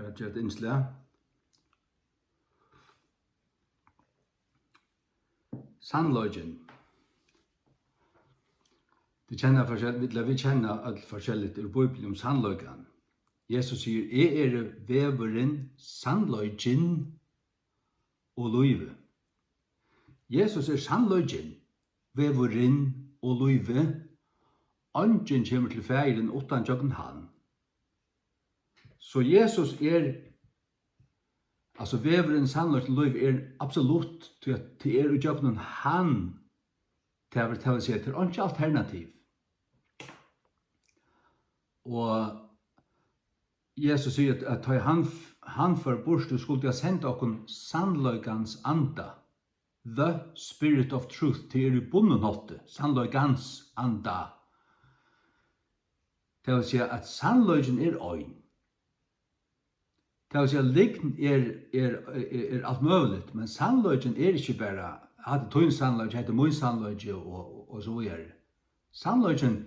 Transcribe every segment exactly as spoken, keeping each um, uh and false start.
Eg geri eitt innslag. Sannleikin. Tit kenna forskelligt, ella vit kenna øll forskelligt úr Bíbliuni um sannleikan. Jesus sigur: "Eg eri vegurin, sannleikin og lívið." Jesus er sannleikin, vegurin og lívið. Eingin kemur til Faðirin uttan gjøgnum hann. So Jesus er, altso, vegurin, sannleikin, lívið er absolutt, tí at tað er í gjøgnum hann, tað vil, tað vil siga, tað er einki alternativ. Og Jesus sigur, at, at tá hann, hann fór burtur, skuldi hann senda okkum sannleikans anda. The Spirit of Truth, tað er í bundnum hátti, sannleikans anda. Tað vil siga, at sannleikin er ein. Tað vil siga, lygn er, er, er, er alt møguligt, men sannleikin er ikki bara, hatta er tín sannleiki, hetta er mín sannleiki og, og, og so víðari. Sannleikin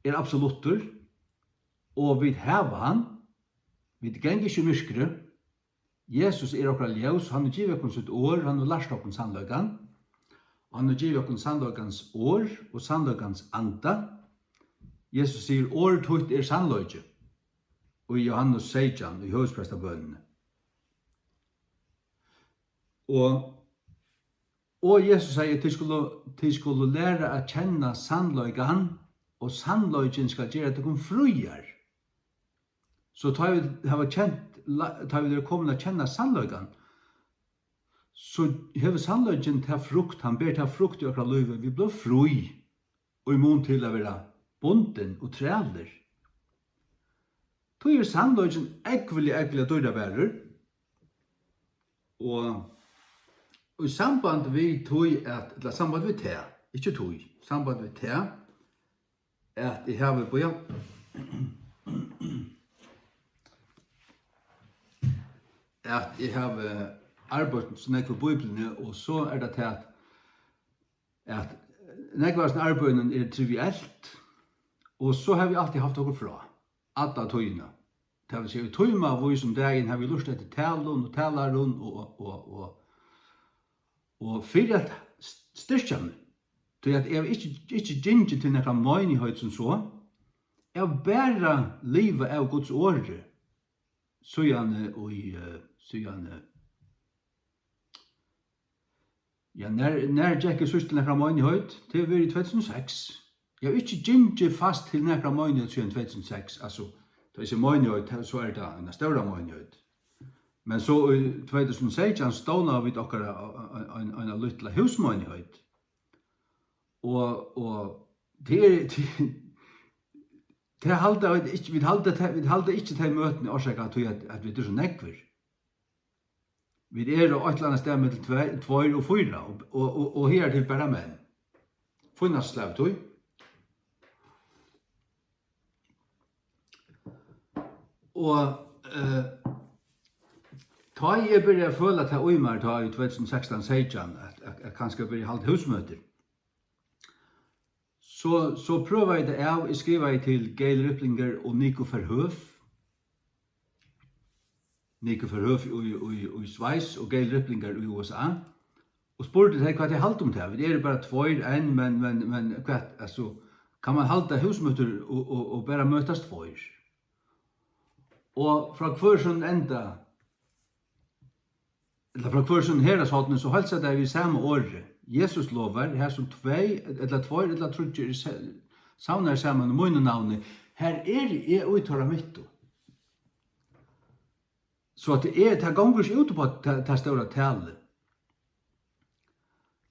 er absoluttur, og vit hava hann. Vit ganga ikki í myrkri. Jesus er okkara ljós, hann hevur givið okkum sítt orð, hann hevur lært okkum sannleikan. Og hann hevur givið okkum sannleikans orð og sannleikans anda. Jesus sigur: "Orð títt er sannleiki." Og í Jóhannes seytjan, í høvuðsprestabønini. Og, og Jesus sigur: "Tit skulu, tit skulu læra at kenna sannleikan, og sannleikin skal gera tykkum fríar." So tá vit hava kent, la-, tá vit eru komin at kenna sannleikan, so hevur sannleikin ta frukt, hann ber ta frukt í okkara lívi, vit blíva frí, í mun til at vera bundin og trælir. Tí er sannleikin ógvuliga, ógvuliga dýrabærur, og í samband við tí at, ella samband við tað, ikki tí, samband við tað, at eg havi, bíða, at eg havi arbeitt so nógv við Bíbliuni, og so er tað tað, at, at nógv av hesum arbeiðinum er trivielt, og so havi eg altíð havt okkurt frá, alla tíðina. Tað vil siga, í tímavís um dagin havi eg lurtað eftir talum og talarum og, og, og, og fyri at st-, styrkja meg. Tí at eg havi ikki, ikki gingið til nakra meinigheit sum so. Eg havi bara livað av Guds orði síðani í, eh, síðani, ja, nær, nær gekk eg síðst til nakra meinigheit? Tað hevur verið í tvey túsund og seks. Eg havi ikki gingið fast til nakra meinigheit síðan tvey túsund og seks. Altso, tá eg sigi meinigheit, tað, so er tað eina stóra meinigheit. Men so í tvey túsund og seytjan stovnaðu vit okkara, ein, ein, eina lítla húsmeinigheit. Og, og tað er, tað, tað halda vit ikki, vit halda tað, vit halda ikki tey møtini orsakað av tí, at, at vit eru so nógvir. Vit eru eitt ella annað stað millum tvey, tveir og fýra, og, og, og, og higartil bara menn. Fínasta slag av tíð. Og, eh, tá eg byrjaði at føla tað í mær, tá í tvey túsund og sekstan seytjan, at, at, at kanska byrja at halda húsmøtir, so, so prøvaði eg tað av. Eg skrivaði til Gail Riplinger og Nico Verhoeff. Nico Verhoeff í, í, í Sveis og Gail Riplinger í U S A, og spurdi tey, hvat tey halda um tað. Vit eru bara tveir enn, men, men, men hvat, altso, kann man halda húsmøtir og, og, og bara møtast tveir? Og frá hvør sín enda, ella frá hvør sín herðashorni, so heilsa tey við sama orði: Jesus lovar, har sum tvey, ella tveir, ella tríggir eru sa-, savnaðir saman í mínum navni, har eri eg í teirra midtu. So at tað er, tað gongur ikki út upp á ta, ta stóra talið.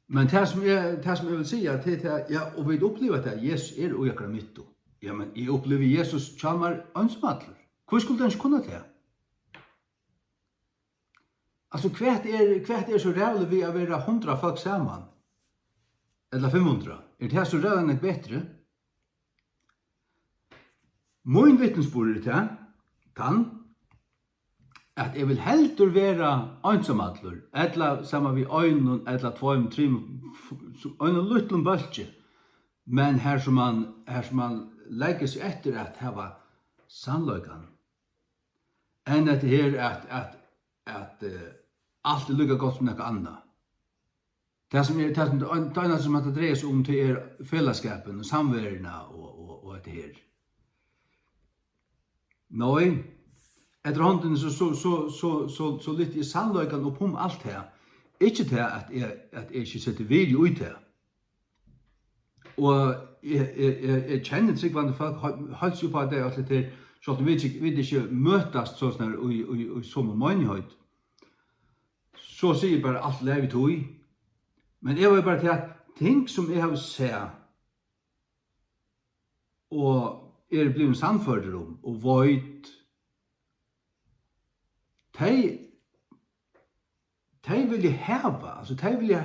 Men tað sum eg, tað sum eg vil siga, tað er tað, ja, og vit uppliva tað, Jesus er í okkara midtu. Ja, men eg upplivi Jesus hjá mær einsamallur. Hví skuldi hann ikki kunna tað? Altso, hvat er, hvat er so ræðuligt við at vera hundrað fólk saman? Ella fimm hundrað? Er tað so ræðuligt nógv betri? Mín vitnisburður er tað, tann, at eg vil heldur vera einsamallur, ella saman við einum, ella tveimum, trimum, f-, f-, einum lítlum bólki, men har sum mann, har sum mann leggur seg eftir at hava sannleikan. enn at her at, at, at, eh, alt er líka gott sum nakað annað. Tað sum er, tað sum, tað einasta sum hetta dreiar seg um, tað er felagsskapin og samveruna og, og, og hetta her. Nei, eftir hondini so, so, so, so, so, so lyfti eg sannleikan upp um alt tað. Ikki tað, at eg, at eg ikki seti virði í tað. Og eg, eg, eg, eg kenni trúgvandi fólk, he-, heilt upp á tey, alt hetta her, sjálvt um vit ikki, vit ikki møtast so snar í, í, í somu meinigheit, so sigi eg bara, alt í lagi við tí. Men eg veit bara tað, at ting sum eg havi sæð, og eri blivin sannførdur um, og veit, tey, tey vilja hava, altso, tey vilja,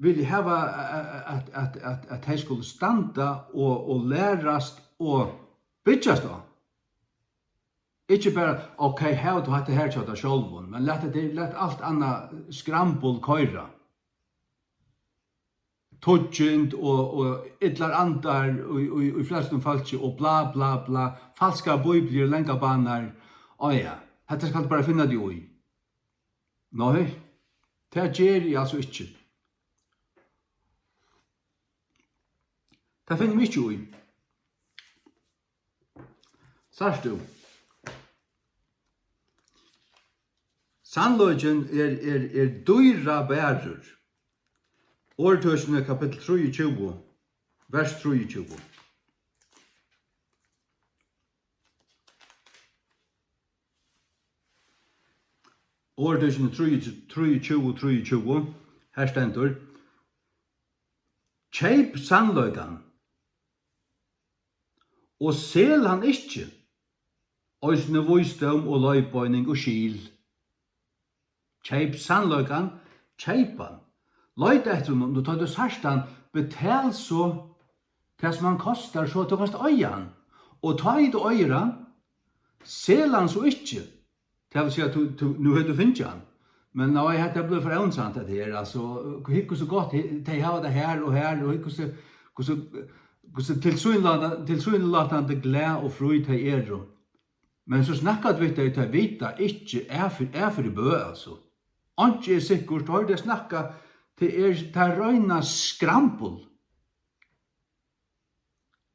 vilja hava, a-, a-, at, at, at, at tey skulu standa og, og lærast og byggjast á. Ikki bara, ok, hav tú hatta her hjá tær sjálvum, men lat tað, lat alt annað skrambul koyra. Tíggindi og, og illar andar í, í, í flestum fólki og bla, bla, bla, falskar bíbliur, langar banar. Á ja, hetta skal tú bara finna teg í. Nei, tað geri eg altso ikki. Tað finni eg meg ikki í. Sært tú? Sannleikin er, er, er dýrabærur. Orðtøkini, kapittul trýogtjúgu, vers trýogtjúgu. Orðtøkini trý, trýogtjúgu, trýogtjúgu, har stendur: Keyp sannleikan, og sel hann ikki, eisini vísdóm og leiðbeining og skil. Keyp sannleikan, keyp hann. Leita eftir honum, og tá tú sært hann, betal so tað, sum hann kostar, so at tú kanst eiga hann. Og tá ið tú eigur hann, sel hann so ikki. Tað vil siga, tú, tú, nú hevur tú fingið hann. Men nei, hetta er blivið for óinteressant, hetta her. Altso, hygg, hvussu gott he-, tey hava tað her og her, og hygg, hvussu, hvussu, hvussu tilsynelatandi, tilsynelatandi glað og frí tey eru. Men so snakka tú við tey, tey vita ikki, er fyri, er fyri bø, altso. Einki er sikkurt, tá tey snakka, tað er, tað er reina skrambul.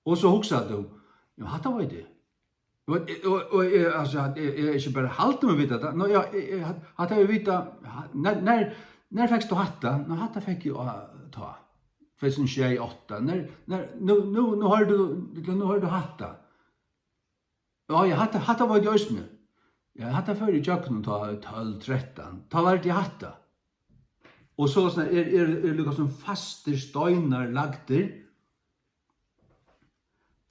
Og so hugsar tú, ja, hatta veit eg. Og, og, og eg, altso, at eg, eg ikki bara haldi meg vita tað. Nå, ja, eg, eg, hat-, hatta eg vita, ha-, nær, nær, nær fekst tú hatta? Nå, hatta fekk eg, ah, tá. Tvey túsund og sjey, átta. Nær, nær, nú, nú, nú hoyrdi tú, nú hoyrdi tú hatta. Ja, ja, hatta, hatta veit eg eisini. Ja, hatta fór eg ígjøgnum tá tólv, trettan. Tá lærdi eg hatta. Og so, so er, er, er líka sum fastir steinar lagdir.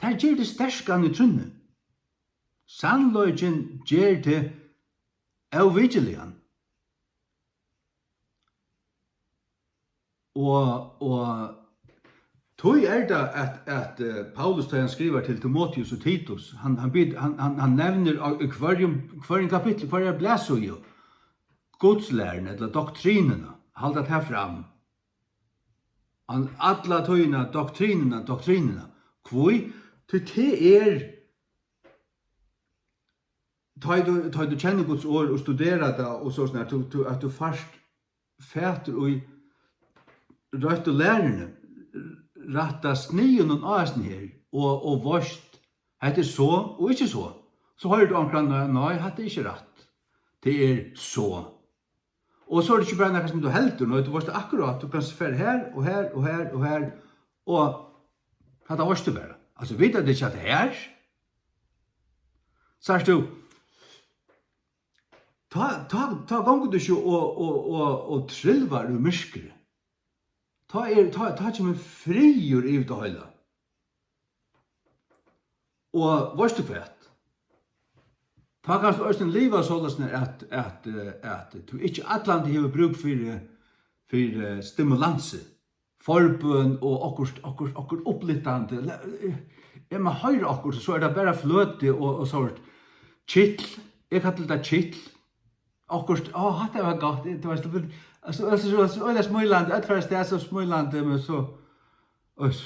Tað ger teg sterkan í trúnni. Sannleikin ger teg óvikiligan. Og, og tí er tað, at, at, eh, Paulus, tá hann skrivar til Timoteus og Titus, hann, hann bit-, hann, hann, hann nevnir á, í hvørjum, hvørjum kapitli, hvørja blaðsíðu, gudslæruna ella doktrinina, halda tað fram. Hann, alla tíðina doktrinina, doktrinina. Hví? Tí tað er, tá ið tú, tá ið tú kennir Guds orð og studerar tað og so snar, tú, tú, at tú fært fatur í røttu læruni, rætta sniðinum á hesum her, og, og veitst, hetta er so og ikki so. So hoyrir tú onkran, nei, nei, hatta er ikki rætt. Tað er so. Og so er tað ikki bara nakað sum tú heldur, nei, tú veitst akkurát, tú kanst fara her og her og her og her, og hatta veitst tú bara. Altso, vita tit ikki, at tað er her? Sært tú, tá, tá, tá gongur tú ikki og, og, og, og trilvar í myrkri. Tá er, tá, tá kemur friður yvir tað heila. Og veitst tú hvat? Tá kanst tú eisini liva soleiðis, at, at, eh, at tú ikki allantíð hevur brúk fyri, fyri stimulansi, forbøn og okkurt, okkurt, okkurt upplyftandi. Le-, eh, eg má hoyra okkurt, so er tað bara fløti og, og sort kitl. Eg kalli tað kitl. Okkurt, á, hatta var gott. Tú veitst, tú, altso, altso, so, so, øgiliga smílandi, øll fara avstað so smílandi, men so, øss.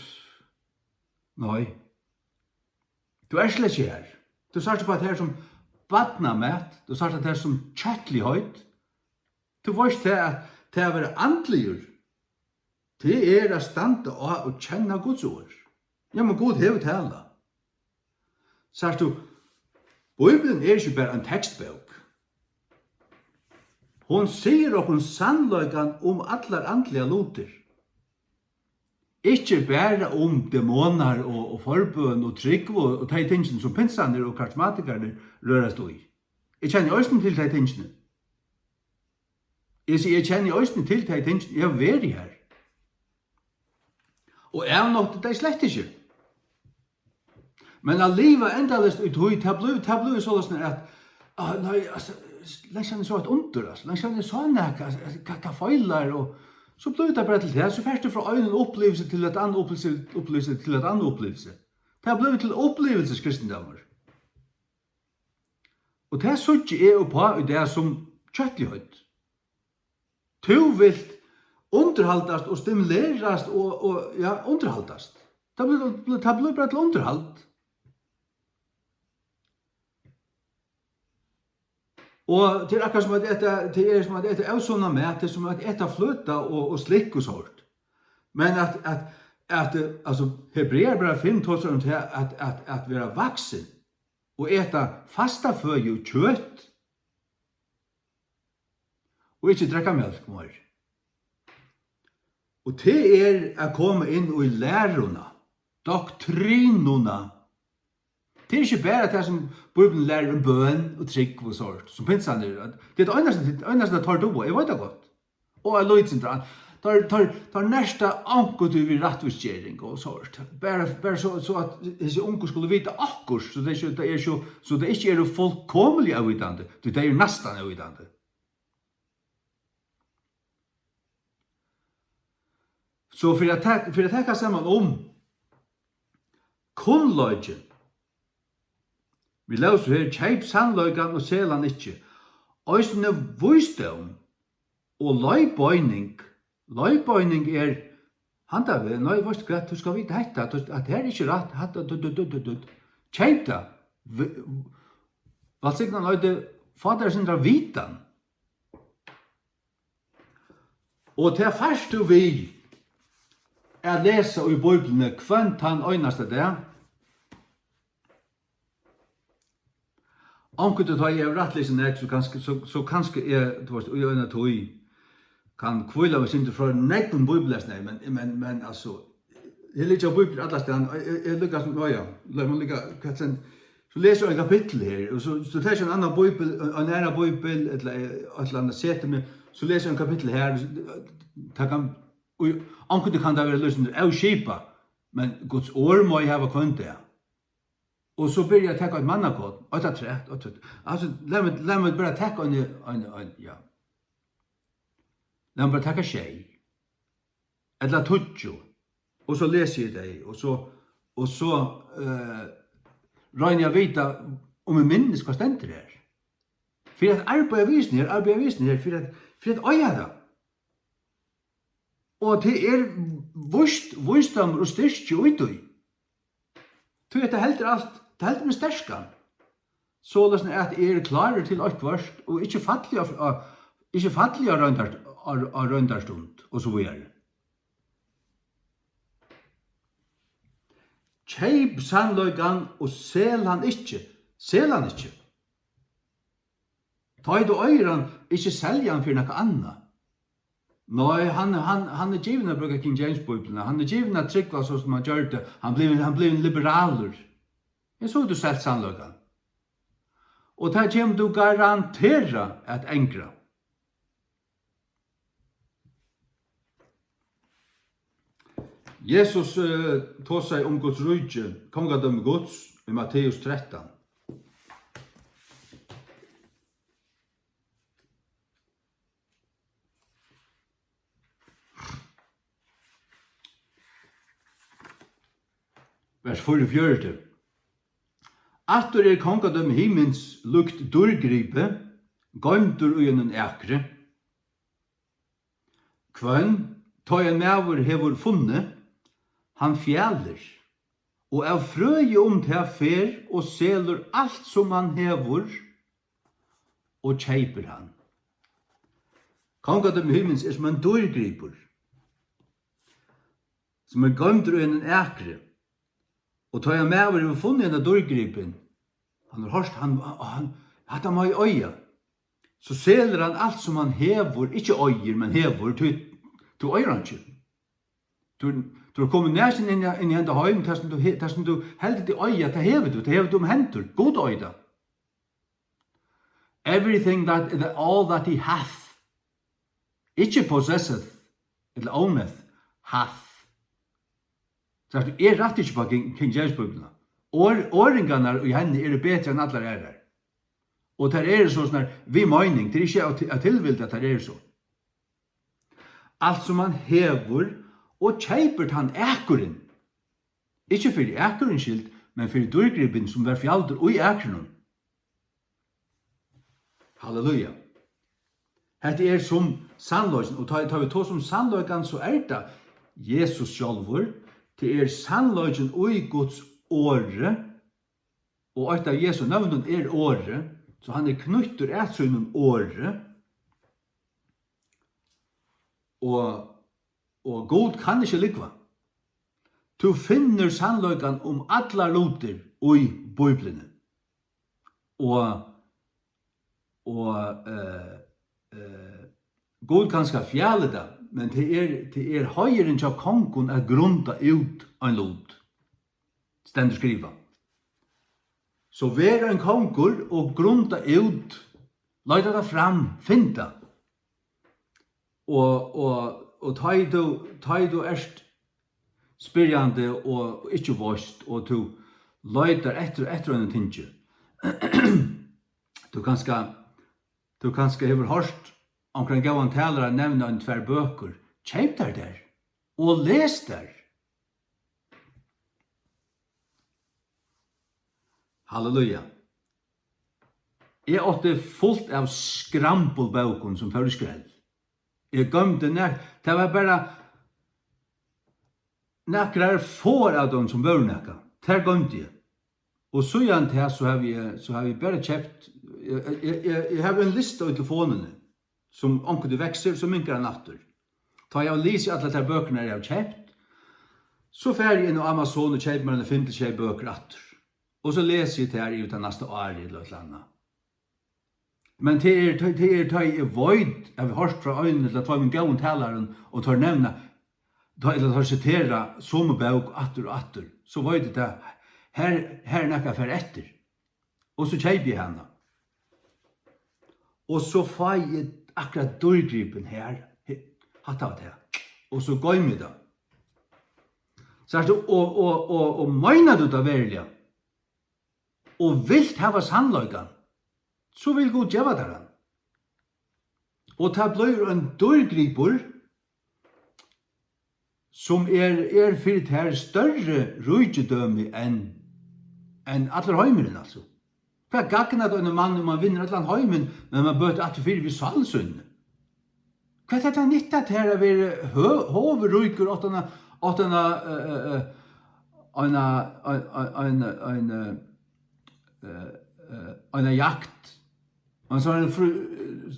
Nei. Tú ert slett ikki her. Tú sært upp á tað her sum barnamat, tú sært, at tað er sum kjøtligheit. Tú veitst tað, at tað at vera andligur, tað er at standa á og kenna Guds orð. Ja, men Gud hevur talað. Sært tú, Bíblian er ikki bara ein tekstbók. Hon sigur okkum sannleikan um allar andligar lutir. Ikki bara um demonar og, og forbøn og trúgv og, og tey tingini, sum pinsarnir og karismatikararnir rørast í. Eg kenni eisini til tey tingini. Eg sigi, eg kenni eisini til tey tingini. Eg havi verið har. Og avnokti tey slett ikki. Men at liva endaleyst í tí, tað blívur, tað blívur soleiðis, at, ah, nei, altso, langt síðan eg sá eitt undur, altso, langt síðan eg sá nakað, altso, hvat, hvat feilar, og so blívur tað bara til tað, so fert tú frá einum upplivilsi til eitt annað upplivilsi, upplivilsi til eitt annað upplivilsi. Tað blívur til upplivilsiskristendomur. Og tað síggi eg uppá í dag sum kjøtligheit. Tú vilt undirhaldast og stimulerast og, og, ja, undirhaldast. Tað blívur, tað blívur bara til undirhald. Og tað er akkurát sum at eta, tað er sum at eta ósunnan mat, tað er sum at eta fløta og, og slikk og sovorðið. Men at, at, at, eh, altso, Hebrearabrævið fimm tosar um tað at, at, at vera vaksin og eta fasta føði og kjøt og ikki drekka mjólk meir. Og tað er at koma inn í læruna, doktrinuna. Tað er ikki bara tað, sum Bíblian lærir um bøn og trúgv og sovorðið, sum pinsarnir eru. Tað er tað einasta, tað einasta, teir duga, eg veit tað gott. Og eitt lítið sindur, teir, teir, teir nerta onkuntíð við rættvísgering og sovorðið. Bara, bara so, so at hesi ungu skulu vita okkurt, so tey ikki, tey eru so, so tey ikki eru fullkomiliga óvitandi, tí tey eru næstan óvitandi. So fyri at tak-, fyri at taka saman um kunnleikin, vit lósu her: Keyp sannleikan og sel hann ikki. Eisini vísdóm og leiðbeining. Leiðbeining er handan vegin: Nei, veitst tú hvat, tú skalt vita hetta, at, at her er ikki rætt, hatta, dutt, dutt, dutt, dutt, dutt. Keyp tað. Vi-, vælsignaðan leiti, fá tær eitt sindur av vitan. Og tað fært tú við at lesa í Bíbliuni hvønn tann einasta dag. Onkuntíð, tá eg havi rættlisið nógv, so kanska, so, so kanska eg, tú veitst, í eina tíð kann hvíla meg eitt sindur frá nógvum bíbellesnari, men, men, men, altso, her liggja bíbliur allastaðni, og eg, eg, eg líka sum, ja, ja, lat meg líka, hvat sen, so lesi eg eitt kapittul her, og so, so lesi eg ein annan bíbel, ein, ein annan bíbel, ella, eh, eitt ella annað setur meg, so lesi eg eitt kapittul her, so, tað kann, og onkuntíð kann tað vera líka sum óskipað, men Guds orð má eg hava hvønn dag. Og so byrji eg at taka eitt mannakorn, eitt afturat, eitt afturat. Altso, lat meg, lat meg bara taka ein, ein, ein, ja. Lat meg bara taka sjey. Ella tíggju. Og so lesi eg tey, og so, og so, eh, royni eg at vita, um eg minnist, hvat stendur her. Fyri at arbeiða við hesum her, arbeiða við hesum her, fyri at, fyri at eiga tað. Og tað er víst, vísdómur og styrki í tí. Tí hetta heldur alt, tað heldur meg sterkan. Soleiðis at eg eri klárur til eitthvørt og ikki falli á, á, ikki falli á royndar-, á, á royndarstund og so víðari. Keyp sannleikan og sel hann ikki. Sel hann ikki. Tá ið tú eigur hann, ikki selja hann fyri nakað annað. Nei, hann, hann, hann er givin at brúka King James Bíbliuna. Hann er givin at trúgva so, sum hann gjørdi. Hann blivin, hann blivin liberalur. Men so hevur tú selt sannleikan. Og tað kemur tú garanterað at angra. Jesus, eh, tosaði um Guds ríki, kongadømi Guds, í Matteus trettan. Vers fýraogfjøruti. Aftur er kongadømi himins líkt dýrgripi, goymdur í einum akri. Hvønn, tá ein maður hevur funnið, hann fjalir, og av frøði um tað fer og selur alt, sum hann hevur, og keypir hann. Kongadømi himins er sum ein dýrgripur, sum er goymdur í einum akri. Og tá ein maður hevur funnið henda dýrgripin, hann hevur hoyrt, hann, hann, hatta má eg eiga, so selur hann alt, sum hann hevur, ikki eigur, men hevur, tí, tú eigur einki. Tú, tú ert komin nakin inn í, inn í henda heim, tað sum tú he-, tað sum tú heldur teg eiga, tað hevur tú, tað hevur tú um hendur, Gud eigur tað. Everything that, that, all that he hath, ikki possesseth, ella owneth, hath. Sært tú, eg rætti ikki upp á King, King James Bíbliuna. Orð, orðingarnar í henni eru betri enn allar aðrar. Og tær eru so, sonar, við meining, tað er ikki av, av tilvild, at tær eru so. Alt sum hann hevur og keypir tann akurin, ikki fyri akurins skyld, men fyri dýrgripin, sum var fjaldur í akrinum. Halleluja. Hetta er sum sannleikin, og tá, tá vit tosa um sannleikan, so er tað Jesus sjálvur. Tað er sannleikin í Guds orði, og eitt av Jesu nøvnum er orðið, so hann er knýttur at sínum orði. Og, og Gud kann ikki lúgva. Tú finnur sannleikan um allar lutir í Bíbliuni. Og, og, eh, eh, Gud kanska fjalir tað, men tað er, tað er heiðurin hjá kongum at grunda út ein lut, stendur skrivað. So ver ein kongur og grunda út, leita tað fram, finn tað. Og, og, og tá ið tú, tá ið tú ert spyrjandi og ikki veitst, og tú leitar eftir, eftir einum tingi, tú kanska, tú kanska hevur hoyrt onkran góðan talara nevna ein, tvær bøkur. Keyp tær tær og les tær. Halleluja. Eg átti fult av skrambulbókum sum fóru í skrell. Eg goymdi nak-, tað var bara nakrar fáar av teimum sum vóru nakað. Tær goymdi eg. Og síðan tað, so havi eg, so havi eg bara keypt, eg, eg, eg, eg havi ein lista í telefonini, sum onkuntíð veksur, so minkar hann aftur. Tá eg havi lisið allar tær bøkurnar, eg havi keypt, so fari eg inn á Amazon og keypi mær eina fimm til sjey bøkur aftur. Og so lesi eg tær yvir tað næsta árið ella eitt ella annað. Men tað er, tað, tað er, tá eg veit, eg havi hoyrt frá einum ella tveimum góðum talarum, og teir nevna, tá, ella teir sitera somu bók aftur og aftur, so veit eg tað, her, her er nakað at fara eftir. Og so keypi eg hana. Og so fái eg akkurát dýrgripin her. He-, hatta var tað. Og so goymi eg tað. Sært tú, og, og, og, og meinar tú tað veruliga, og vilt hava sannleikan, so vil Gud geva tær hann. Og tað blívur ein dýrgripur, sum er, er fyri tær størri ríkidømi enn, enn allur heimurin, altso. Hvat gagnar tað einum manni, um hann vinnur allan heimin, men man bøtir aftur fyri við sál síni? Hvat er tað nytta tær at vera hø-, høvuðríkur, uttan at, uttan at, eh, eh, eh, eina, ein, ein, ein, ein, eh, eh, eh, eina jakt. Og so ein frí,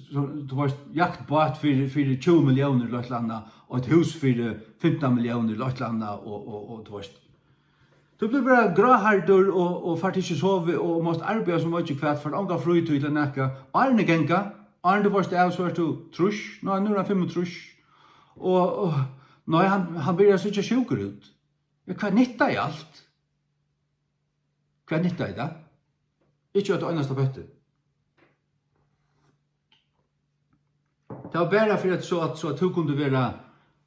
so, tú veitst, jaktbát fyri, fyri tjúgu milliónir ella eitt ella annað, og eitt hús fyri fimtan milliónir ella eitt ella annað, og, og, og, tú veitst. Tú blívur bara gráhærdur og, og fært ikki sovið og mást arbeiða sum veit ikki hvat, fært onga frítíð ella nakað. Árini ganga, áðrenn tú veitst av, so ert tú trýss, nei, nú er hann fimmogtrýss. Og, og, nei, hann, hann byrjar at síggja sjúkur út. Ja, hvat nyttar alt? Hvat nyttar tað? Ikki eitt einasta petti. Tað var bara fyri at, so at, so at tú kundi vera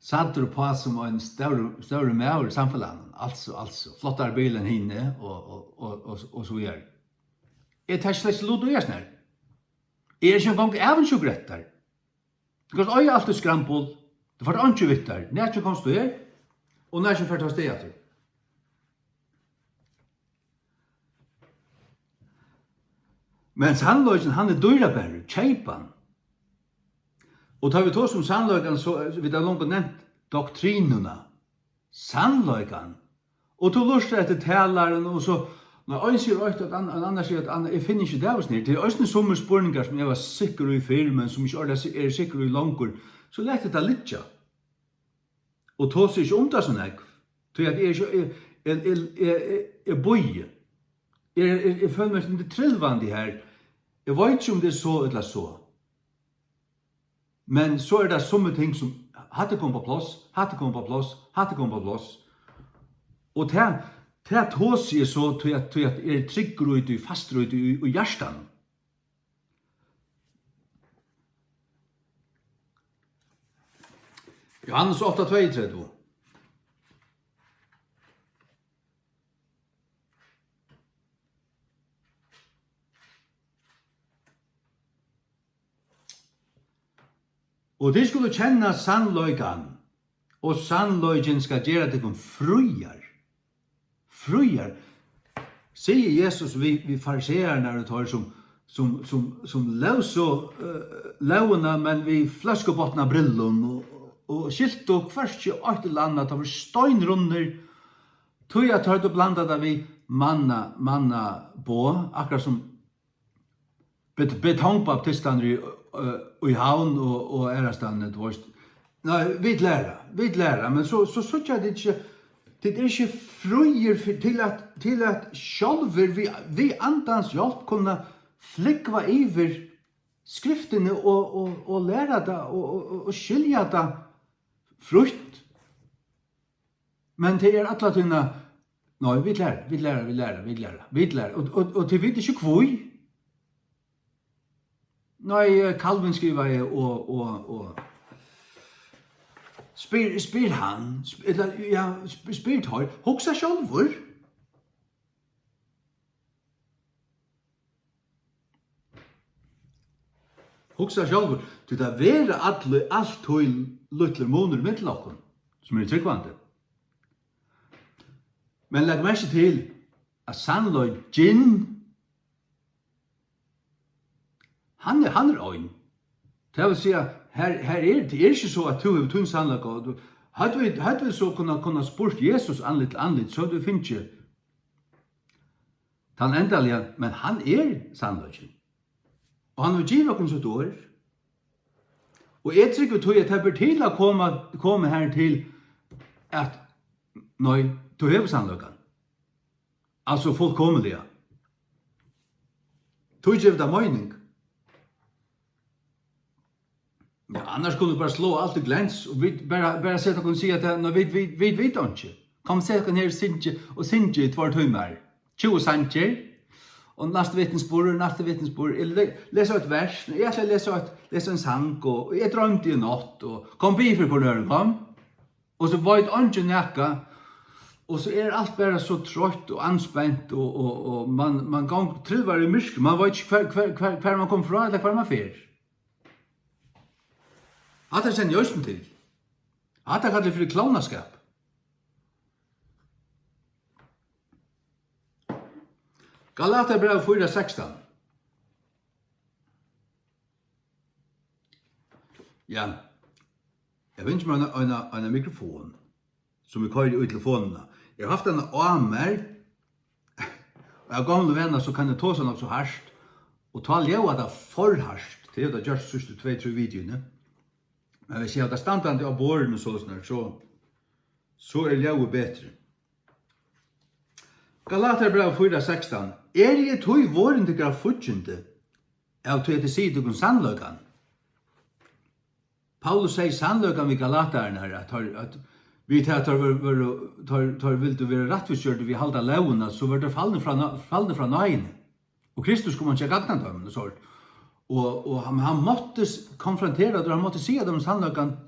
sæddur uppá sum ein stórur, stórur maður í samfelagnum. Altso, altso, flottari bil enn hini og, og, og, og, og so víðari. Eg taki slett ikki lut í hasum her. Eg eri ikki eingong avundsjúkur eftir tær. Tú kanst eiga alt í skrambul. Tú fært einki við tær. Nær komst tú her, og nær fert tú avstað aftur. Men sannleikin, hann er dýrabarur. Keyp hann. Og tá vit tosa um sannleikan, so, eh, vit hava longu nevnt doktrinuna. Sannleikan. Og tú lurtar eftir talaranum, og so, Nei, ein sigur eitt, og ein annar sigur eitt annað. Eg finni ikki Davidsnið. Tað er eisini summir spurningar, sum eg var sikkur í fyrr, men sum ikki ordiliga si-, eri sikkur í longur. So lat eg tað liggja. Og tosi ikki um tað so nógv. Tí at eg eri ikki, eg, eg, eg, eg, eg, eg bíði. Eg, eg, eg føli meg sum trilvandi her. Eg veit ikki, um tað er so ella so. Men so er tað summi ting, sum, hatta er komið upp á pláss, hatta er komið upp á pláss, hatta er komið upp á pláss. Og tað, tað tosi eg so, tí at, tí at eg eri tryggur í tí, fastur í tí, í, í hjartanum. Johannes átta tveyogtretivu. Og tit skulu kenna sannleikan, og sannleikin skal gera tykkum fríar. Fríar. Sigur Jesus við, við fariseararnar og teir, sum, sum, sum, sum lósu, eh, lógina, men við fløskubotnabrillum og, og skiltu hvørki eitt ella annað, teir vóru steinrunnir, tí at teir høvdu blandað tað við manna, mannaboð, akkurát sum bet-, betongbaptistarnir í, eh, í Havn og, og aðrastaðni, tú veist. Nei, vit læra, vit læra, men so, so síggja tit ikki, tit eru ikki fríir fyri, til at, til at sjálvir við, við andans hjálp kunna flúgva yvir skriftini og, og, og læra tað og, og, og, og skilja tað frítt. Men tey eru alla tíðina, nei, vit læra, vit læra, vit læra, vit læra, vit læra. Og, og, og tey vita ikki hví. Nei, eh, Calvin skrivaði og, og, og spyr, spyr hann, sp-, ella, ja, sp-, spyr teir, hugsa sjálvur. Hugsa sjálvur, tí tað verður allir, altíð lítlir munur millum okkum, sum eru trúgvandi. Men legg merki til, at sannleikin, hann er, hann er ein. Tað vil siga, her, her er, tað er ikki so, at tú hevur tín sannleika, og tú, høvdu vit, høvdu vit so kunnað, kunnað spurt Jesus andlit til andlit, so høvdu vit fingið tann endaliga, men hann er sannleikin. Og hann hevur givið okkum sítt orð. Og eg trúgvi tí, at tað ber til at koma, koma her til, at, nei, tú hevur sannleikan. Altso fullkomiliga. Tí gevur tað meining. Ja, annars kunnu vit bara sláa alt í glens og vit bara, bara seta okkum og siga, at, nei, vit, vit, vit vita einki. Kom, set okkum her og syngi, og syngi í tveir tímar. Tjúgu sangir. Og næsti vitnisburður, næsti vitnisburður. Eg le-, lesi eitt vers. Eg ætli at lesa eitt, lesa ein sang, og eg droymdi í nátt, og kom, bið fyri hvørjum øðrum, kom. Og so veit eingin nakað, og so er alt bara so troytt og anspent, og, og, og man, man gongur, trilvar í myrkri, man veit ikki, hvar, hvar, hvar, hvar man kom frá, ella hvar man fer. Hatta kenni eg eisini til. Hatta kalli eg fyri klovnaskap. Galatarbrævið fýra sekstan. Ja. Eg havi fingið mær eina, eina, eina mikrofon, sum eg koyri í telefonina. Eg havi havt hana á mær, og av gomlum vana, so kann eg tosa nokk so hart, og tá ljóðar tað for hart. Tað hevur tað gjørt síðstu tvey, trý videoini. Men hvis eg havi tað standandi á borðinum soleiðis, so, so er ljóðið betri. Galatarbrævið fýra sekstan. Eri eg tí vorðin tykkara fíggindi, av tí at eg sigi tykkum sannleikan? Paulus segði sannleikan við Galatararnar, at teir, at við tað at teir vóru, vóru, teir, teir vildu vera rættvísgjørdir við at halda lógina, so vóru teir falnir frá ná-, falnir frá náðini. Og Kristus kom ikki at gagna teimum, og so. Og, og hann, hann mátti s-, konfrontera teir, hann mátti siga teimum sannleikan,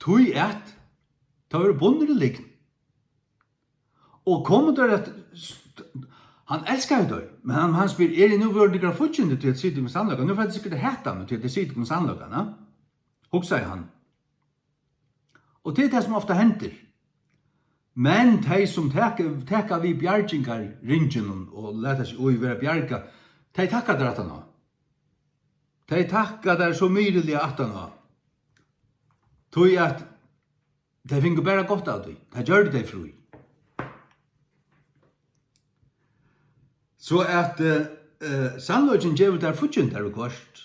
tí at teir vóru bundnir í lygn. Og komu teir at, hann elskaði teir, men hann, hann spyr, eri eg nú vorðin tykkara fíggindi, tí at eg sigi tykkum sannleikan? Nú fara tit sikkurt at hata meg, tí at eg sigi tykkum sannleikan, ha? Hugsaði hann. Og tað er tað, sum ofta hendir. Men tey, sum taka, taka við bjargingarringinum og lata seg í vera bjargað, tey takka tær aftaná. Tey takka tær so mýriliga aftaná. Tí at tey fingu bara gott av tí. Tað gjørdu tey frí. So at, eh, eh, sannleikin gevur tær fíggindar viðhvørt.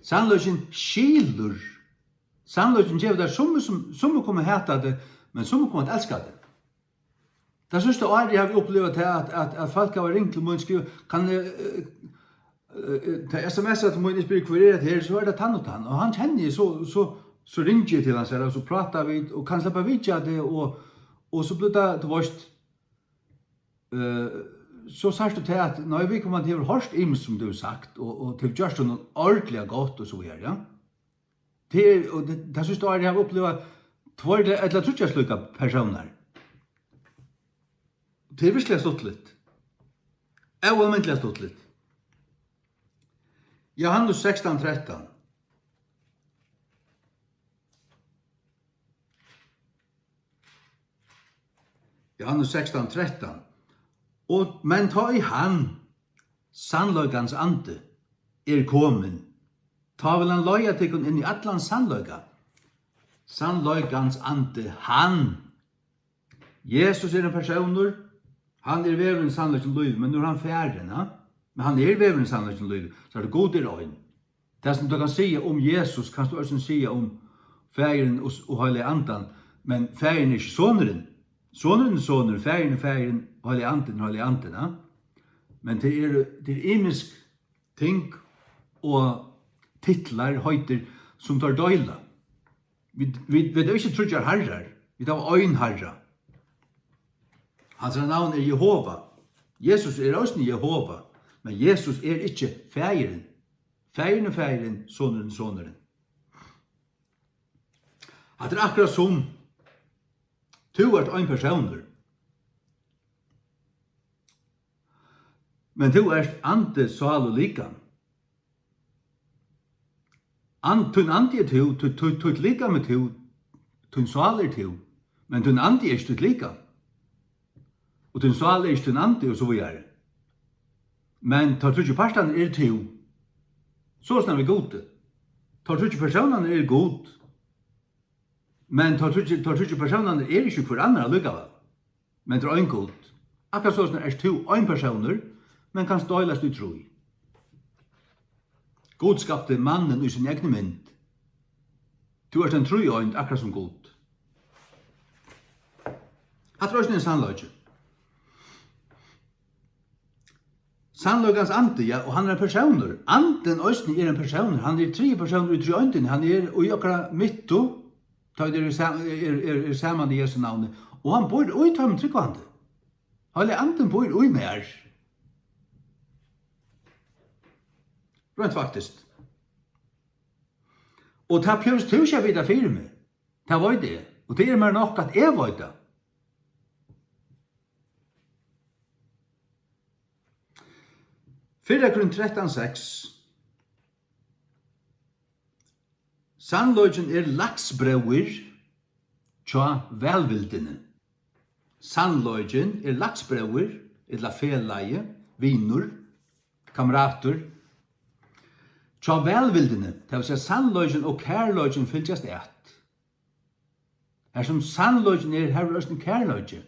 Sannleikin skilur. Sannleikin gevur tær, summi sum, summi koma at hata teg, men summi koma at elska teg. Tað síðsta árið havi eg upplivað tað, at, at, at fólk hava ringt til mín, skrivað, kann eg, eh, eh, eh, tað S M S til mín, eg spyrji, "Hvør er hetta her?" So er tað tann og tann, og hann kenni eg, so, so, so ringi eg til hansara, og so práta vit, og kann sleppa vitja teg, og, og so blívur tað, tú veist, eh, so sært tú tað, at nei, viðkomandi hevur hoyrt ymiskt, sum tú hevur sagt, og, og tú hevur gjørt honum ordiliga gott, og so víðari, ja. Tað er, og tað, tað síðsta árið havi eg upplivað tveir ella, ella tríggjar slíkar persónar. Tað er veruliga stuttligt. Óalmindiliga stuttligt. Johannes sekstan trettan. Johannes sekstan trettan. Og, men tá ið hann, sannleikans andi, er komin, tá vil hann leiða tykkum inn í allan sannleika. Sannleikans andi, hann. Jesus er ein persónur, hann er vegurin, sannleikin, lívið, men nú er hann farin, ha? Men hann er vegurin, sannleikin, lívið, so at Gud er ein. Tað, sum tú kanst siga um Jesus, kanst tú eisini siga um Faðirin og, og Heilaga Andan, men Faðirin er ikki Sonurin. Sonurin er Sonurin, Faðirin er Faðirin, Heilagi Andin er Heilagi Andin, ha? Men tað eru, tað eru ymisk ting og titlar, heitir, sum teir deila. Vit, vit, vit eru ikki tríggjar harrar, vit hava ein Harra. Hansara navn er Jehova. Jesus er eisini Jehova, men Jesus er ikki Faðirin. Faðirin er Faðirin, Sonurin er Sonurin. Hatta er akkurát sum, tú ert ein persónur, men tú ert andi, sál og likam. And-, tín andi er tú, tú, tú, títt likam er tú, tín sál er tú, men tín andi er ikki títt likam. Og tín sál er ikki tín andi, og so víðari. Men teir tríggir partarnir eru tú. Soleiðis er við Gudi. Teir tríggir persónarnir eru Gud. Men teir tríggir, teir tríggir persónarnir eru ikki hvør annar allíkavæl. Men tað er ein Gud. Akkurát soleiðis ert tú ein persónur, men kanst deilast í trý. Gud skapti mannin í síni egnu mynd. Tú ert ein tríeind, akkurát sum Gud. Hatta er eisini ein sannleiki. Sannleikans andi, ja, og hann er ein persónur. Andin eisini er ein persónur. Hann er triði persónur í tríeindini. Hann er í okkara midtu, tá vit eru sam-, er, er, er saman í Jesu navni. Og hann býr í teimum trúgvandi. Heilagi Andin býr í mær. Reint faktiskt. Og tað behøvist tú ikki at vita fyri meg. Tað veit eg. Og tað er mær nokk, at eg veit tað. Fyrra Korint trettan seks. Sannleikin er lagsbróðir hjá vælvildini. Sannleikin er lagsbróðir, ella felagi, vinur, kameratur, hjá vælvildini, tað vil siga, sannleikin og kærleikin fylgjast at. Har sum sannleikin er, har er eisini kærleiki.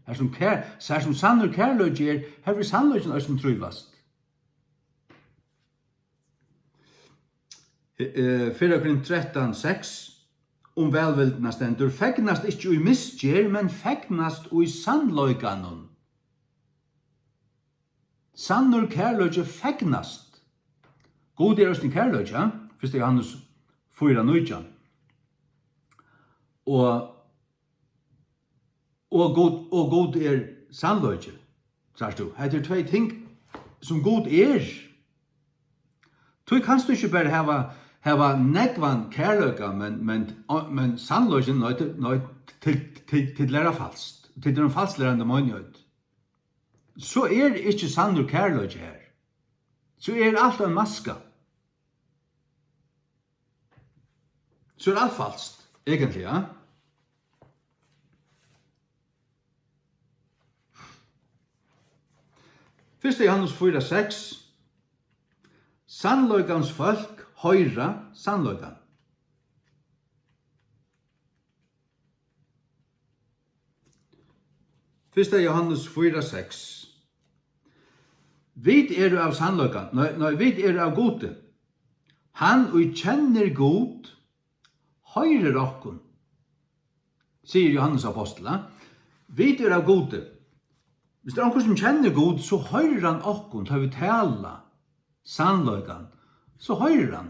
Har sum kær-, har sum sannur kærleiki er, har vil sannleikin eisini trívast. Eh, eh, fyrra Korint trettan seks, um vælvildina stendur: "Fegnast ikki í misgerð, men fegnast í sannleikanum." Sannur kærleiki fegnast. Gud er eisini kærleiki, ja? Fyrsta Jóhannes fýra nítjan. Og Og Gud, og Gud er sannleiki. Sært tú? Hetta er tvey ting, sum Gud er. Tí kanst tú ikki bara hava, hava nógvan kærleika, men, men, men sannleikin, nei, til, nei, til, til, til læra falskt. Til er ein falsklærandi meinigheit. So er ikki sannur kærleiki har. So er alt ein maska. So er alt falskt, eigentliga, ja? Fyrsta Jóhannes fýra seks. Sannleikans fólk hoyra sannleikan. Fyrsta Jóhannes fýra seks. Vit eru av sannleikan, nei, nei, vit eru av Gudi. Hann, ið kennir Gud, hoyrir okkum, sigur Jóhannes ápostul, ha? Vit eru av Gudi. Viss tað er onkur, sum kennir Gud, so hoyrir hann okkum, tá vit tala sannleikan, so hoyrir hann.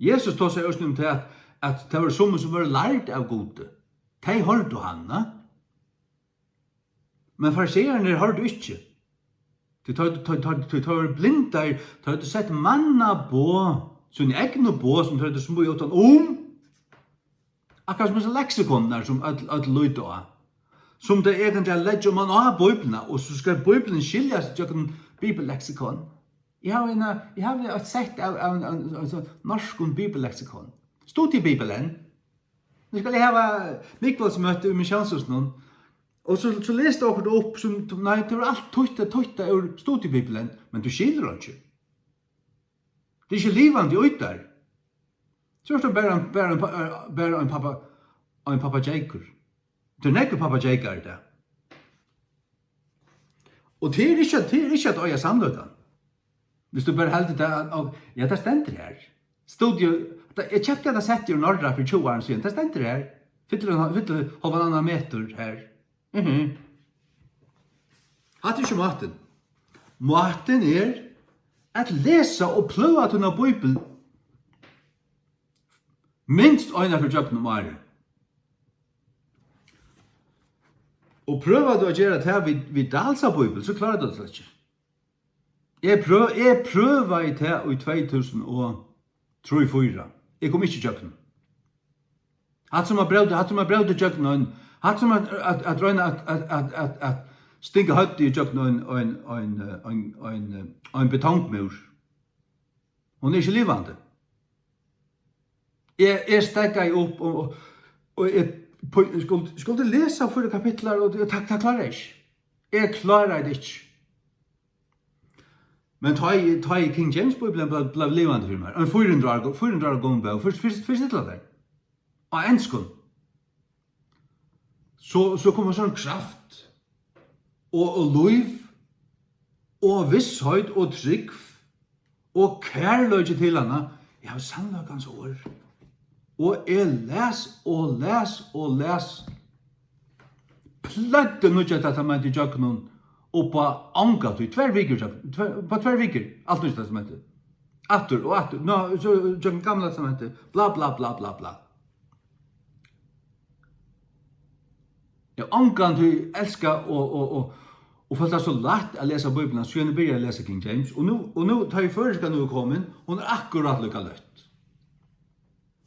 Jesus tosaði eisini um tað, at, at tað vóru summi, sum vóru lærd av Gudi. Tey hoyrdu hann, na? Men fariseararnir hoyrdu ikki. Tí teir, teir, teir, teir, teir vóru blindar, teir høvdu sett manna boð, síni egnu boð, sum teir høvdu smíðað uttan um. Akkurát sum hesi leksikonar, sum øll, øll líta á. Sum tey eigentliga leggja oman á Bíbliuna, og so skal Bíblian skiljast gjøgnum bibelleksikon. Eg havi eina, eg havi eitt sett av, av, av, av, av norskum bibelleksikon. Studiebibelen. Nú skal eg hava mikvældsmøti í missiónshúsinum. Og so, so les tú okkurt upp, sum, nei, tað er alt tuttað, tuttað úr studiebibelen, men tú skilur einki. Tað er ikki livandi í tær. So er tað bara ein, bara ein, pa- eh, bara ein pappa, ein pappageikur. Tað er nógvir pappageikar í dag. Og tað er ikki, tað er ikki at eiga sannleikan. Viss tú bara heldur tað, at, og, ja, tað stendur her. Studio, tað, eg keypti hetta settið úr Norra fyri tjúgu árum síðan. Tað stendur her. Fyllir, fyllir hálvan annan metur her. Mhm. Hatta er ikki mátin. Mátin er at lesa og prøva tína bíbel minst eina ferð gjøgnum árið. Og prøvar tú at gera tað við, við Dalsa bíbel, so klárar tú tað slett ikki. Eg prøv-, eg prøvaði tað í tvey túsund og trý fýra. Eg kom ikki ígjøgnum. Hatta sum at bróta, hatta sum at bróta ígjøgnum ein, hatta sum at, at, at royna at, at, at, at, at stinga høvdið ígjøgnum ein, ein, ein, eh, ein, ein, eh, ein betongmúr. Hon er ikki livandi. Eg, eg steðgaði upp og, og, og eg pú-, skuldi, skuldi lesa fýra kapitlar, og tað, tað kláraði eg ikki. Eg kláraði tað ikki. Men tá ið, tá ið King James Bíblian bleiv, bleiv livandi fyri mær, ein fýra hundrað ára, fýra hundrað ára gomul bók, fyrst, fyrst, fyrst illa tað. Á enskum. So, so kom ein sånn kraft og, og lív og vissheit og trúgv og kærleiki til hana. Eg havi sannleikans orð. Og eg las og las og las. Pløgdi Nýggja Testamentið ígjøgnum upp á onga tíð. Tvær vikur ígjøgnum. Tvær, upp á tvær vikur. Alt Nýggja Testamentið. Aftur og aftur. Nå, so ígjøgnum Gamla Testamentið. Bla, bla, bla, bla, bla. Eg ongantíð elska og, og, og, og følt tað so lætt at lesa Bíbliuna, síðan eg byrjaði at lesa King James. Og nú, og nú, tá ið føroyska nú er komin, hon er akkurát líka løtt.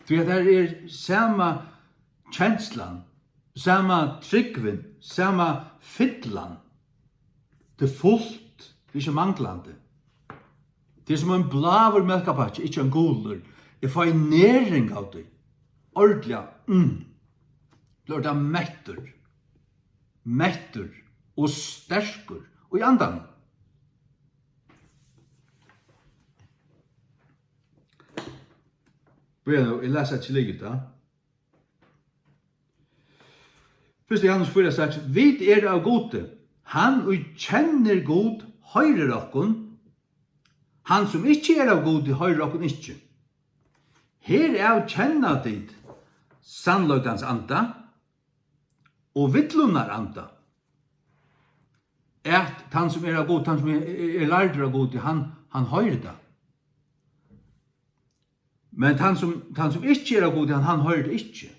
Tí at har er sama kenslan, sama trúgvin, sama fyllan. Tað er fult, tað er ikki manglandi. Tað er sum ein bláur mjólkarpakki, ikki ein gulur. Eg fái næring av tí. Ordiliga, mm. Blívur tað mettur. Mettur og sterkur. Og í andanum. Bíða nú, eg lesi ikki liðugt, tá. Fyrsta Jóhannes fýra seks: Vit eru av Gudi. Hann, ið kennir Gud, hoyrir okkum. Hann, sum ikki er av Gudi, hoyrir okkum ikki. Herav kenna tit sannleikans anda og villunnar anda, at tann, sum er av Gud, tann, sum er, er, er lærdur av Gudi, hann, hann hoyrir tað. Men tann, sum, tann, sum ikki er av Gudi, hann, hann hoyrir tað ikki.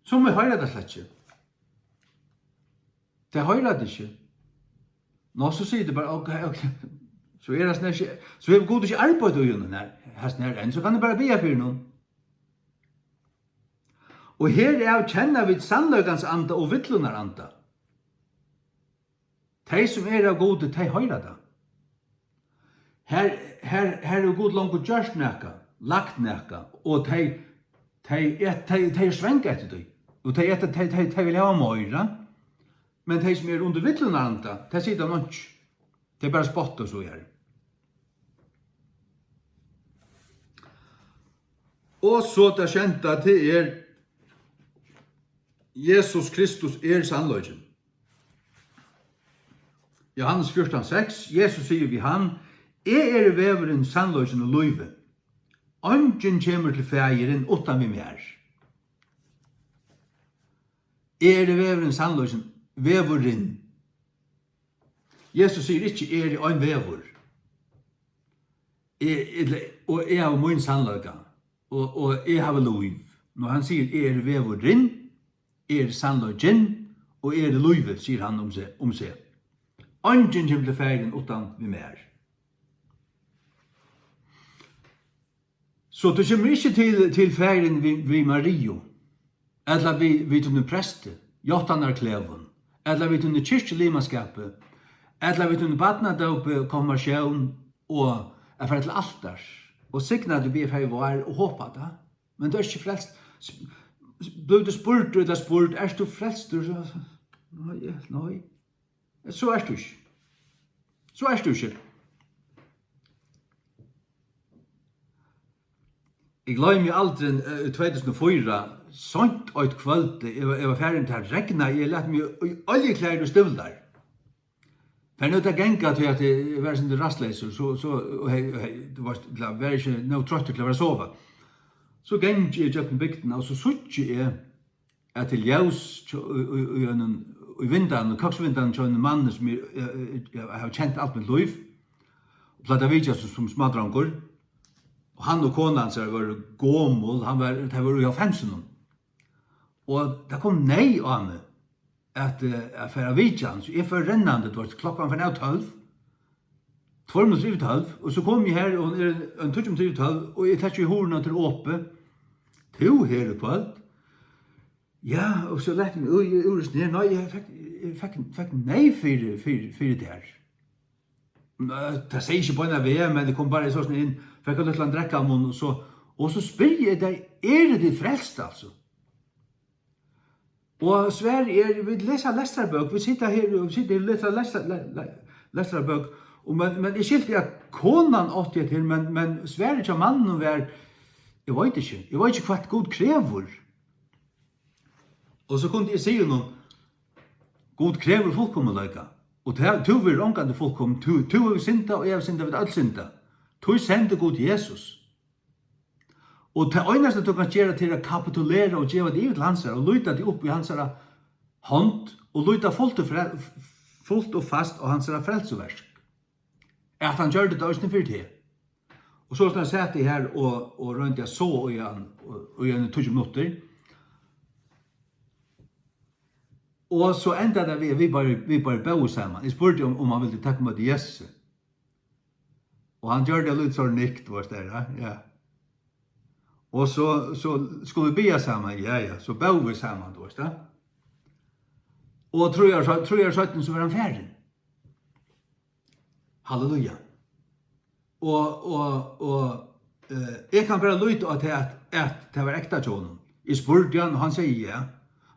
Summi hoyra tað slett ikki. Tey hoyra tað ikki. Ná, so sigur tað bara, ok, ok. So er tað snart ikki, so hevur Gud ikki arbeitt í honum her, hasum her enn, so kann eg bara biðja fyri honum. Og herav kenna vit sannleikans anda og villunnar anda. Tey, sum eru av Gudi, tey hoyra tað. Her, her, her hevur Gud longu gjørt nakað, lagt nakað, og tey, tey, tey, tey eru svang eftir tí. Og tey, tey, tey, tey, tey vilja hava meira, men tey, sum eru undir villunnar anda, tey sita einki. Tey bara spotta og so her. Og so tað sjeynda, tað er, Jesus Kristus er sannleikin. Jóhannes fjúrtan seks, Jesus sigur við hann: "Eg eri vegurin, sannleikin og lívið. Eingin kemur til Faðirin uttan við mær." "Eg eri vegurin, sannleikin, vegurin." Jesus sigur ikki: "Eg eri ein vegur." Eg, eg, og eg havi mín sannleika, og, og eg havi lív. Nú hann sigur: "Eg eri vegurin, eg eri sannleikin, og eg eri lívið", sigur hann um seg, um seg. "Eingin kemur til Faðirin uttan við mær." So tú kemur ikki til, til Faðirin við, við Mariu, ella við, við tínum presti, játtanarkløgum, ella við tínum kirkjulimaskapi, ella við tínum barnadópi, konfirmatión og at fara til altars og signa teg við at fara í vár og hopa tað. Men tú ert ikki frelst. S-, s-, blívur tú spurdur ella spurd: "Ert tú frelstur?" So, nei, nei. So ert tú ikki. So ert tú ikki. Eg gloymi aldrin, eh, í tvey túsund og fýra, seint eitt kvøld, eg var, eg var farin, tað regnaði, eg læt meg í oljuklæðir og stivlar. Farin út at ganga, tí at eg var sindur rættsleysur, so, so, og hey, hey, tú veitst, tað var ikki nóg troyttur til at vera sova. So gangi eg gjøgnum bygdina, og so síggi eg, at til ljós hjá, í, í, í einum, í vindanum, køksvindanum hjá einum manni, sum eg, eg, eg, eg havi kent alt mítt lív, og plagdi at vitja sum, sum smádrongur. Og hann og kona hansara vóru gomul, hann var, tey vóru í hálvfemsunum. Og tað kom neyð á meg at, eh, at fara at vitja hann, so eg fór rennandi, tú veitst, klokkan farin av tólv, tveir minuttir yvir tólv, og so kom eg her, og hon er ein tíggju minuttir yvir tólv, og eg taki hurðina til opið. Tú her í kvøld? Ja, og so læt meg úr, úr, úr, nei, nei, eg fekk, eg fekk, fekk nei fyri, fyri, fyri tær. Nei, tað segði ikki beinan veg, men eg kom bara í sovorðið inn, fekk ein lítlan drekkamunn, og so, og so spyrji eg tey: "Eru tit frelst, altso?" Og svarið er: "Vit lesa lestrarbók, vit sita her, og vit sita her og lesa lestra-, le-, le-, lestrarbók." Og men, men eg skilti, at konan átti hetta her, men, men svarið hjá manninum var: "Eg veit ikki, eg veit ikki, hvat Gud krevur." Og so kundi eg siga honum: "Gud krevur fullkomleika, og tað, tú verður ongantíð fullkomin, tú, tú hevur syndað, og eg havi syndað, vit øll synda. Tí sendi Gud Jesus. Og tað einasta, tú kanst gera, tað er at kapitulera og geva teg yvir til hansara, og líta teg upp í hansara hond, og líta fult og fre-, fult og fast á hansara frelsuverk, at hann gjørdi tað eisini fyri teg." Og so sat eg her og, og royndi at sova í hann, og, og í eini tíggju minuttir. Og so endaði tað við, at vit bara, vit bara bóðu saman. Eg spurdi, um, um hann vildi taka ímóti Jesusi. Og hann gjørdi eitt lítið sovorðið nikk, tú veitst, har, ja. Og so, so skuldu vit biðja saman, ja, ja, so bóðu vit saman, tú veitst, ja. Og trý ár, trý ár seinni, so var hann farin. Halleluja. Og, og, og, eh, eg kann bara líta á tað, at, at tað var ekta hjá honum. Eg spurdi hann, og hann segði ja.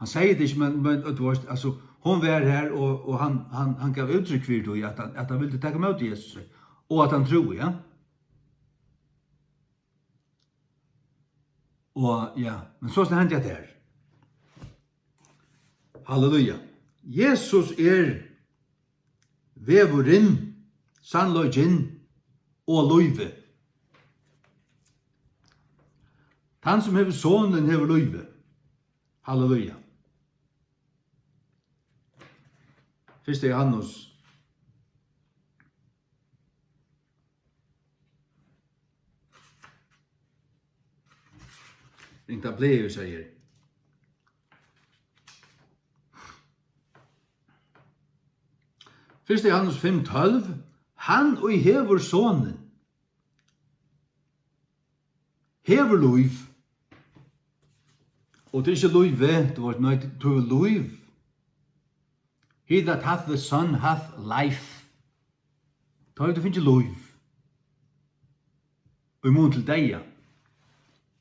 Hann segði tað ikki, men, men, tú veitst, altso, hon var har, og, og hann, hann, hann gav úttrykk fyri tí, at hann, at hann vildi taka ímóti Jesusi, og at hann trúði, ja. Og, ja, men so hendi hetta her. Halleluja. Jesus er vegurin, sannleikin og lívið. Tann, sum hevur Sonin, hevur lívið. Halleluja. Fyrsta Jóhannes. Ringt at blíva, sigur. Fyrsta Jóhannes fimm tólv: Hann, ið hevur Sonin, hevur lív. Og tað er ikki lívið, tú veitst, nei, tú hevur lív. He that hath the Son hath life. Tá hevur tú fingið lív. Og í mun til deyða.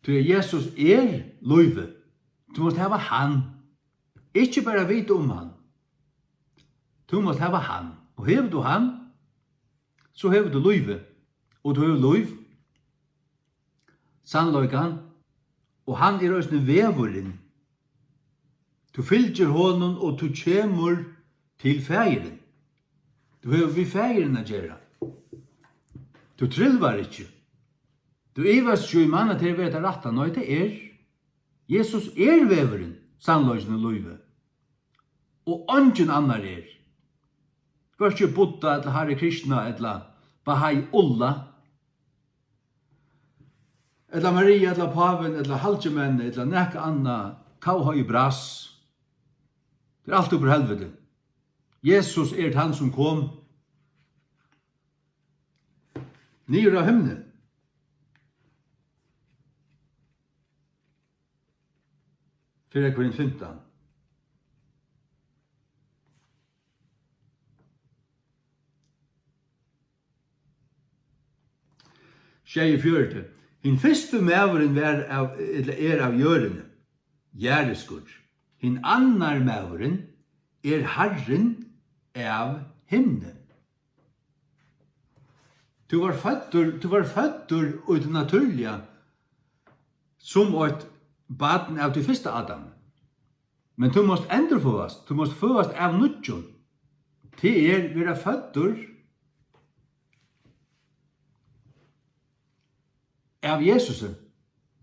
Tí at Jesus er lívið. Tú mást hava hann. Ikki bara vita um hann. Tú mást hava hann. Og hevur tú hann, so hevur tú lívið. Og tú hevur lív, sannleikan, og hann er eisini vegurin. Tú fylgir honum, og tú kemur til Faðirin. Tú hevur við Faðirin at gera. Tú trilvar ikki. Tú ivast ikki í, man, at tað er tað rætta. Nei, tað er. Jesus er vegurin, sannleikin og lívið. Og eingin annar er. Hvørki Buddha ella Hare Krishna ella Bahá'u'lláh, ella Maria ella pávin ella halgimenni ella nakað annað, Kauhøgi Bras. Tað er alt upp úr helviti. Jesus er tann sum kom niður av himni. Fyri Korint fimtan. Sjeyogfjøruti. Hin fyrsti maðurin var av, ella er av jørðini, jarðiskur. Hin annar maðurin er Harrin av himni. Tú var føddur, tú var føddur í tí natúrliga sum eitt barn av tí fyrsta Adam. Men tú mást endurføðast, tú mást føðast av nýggjum. Tað er vera føddur av Jesusi,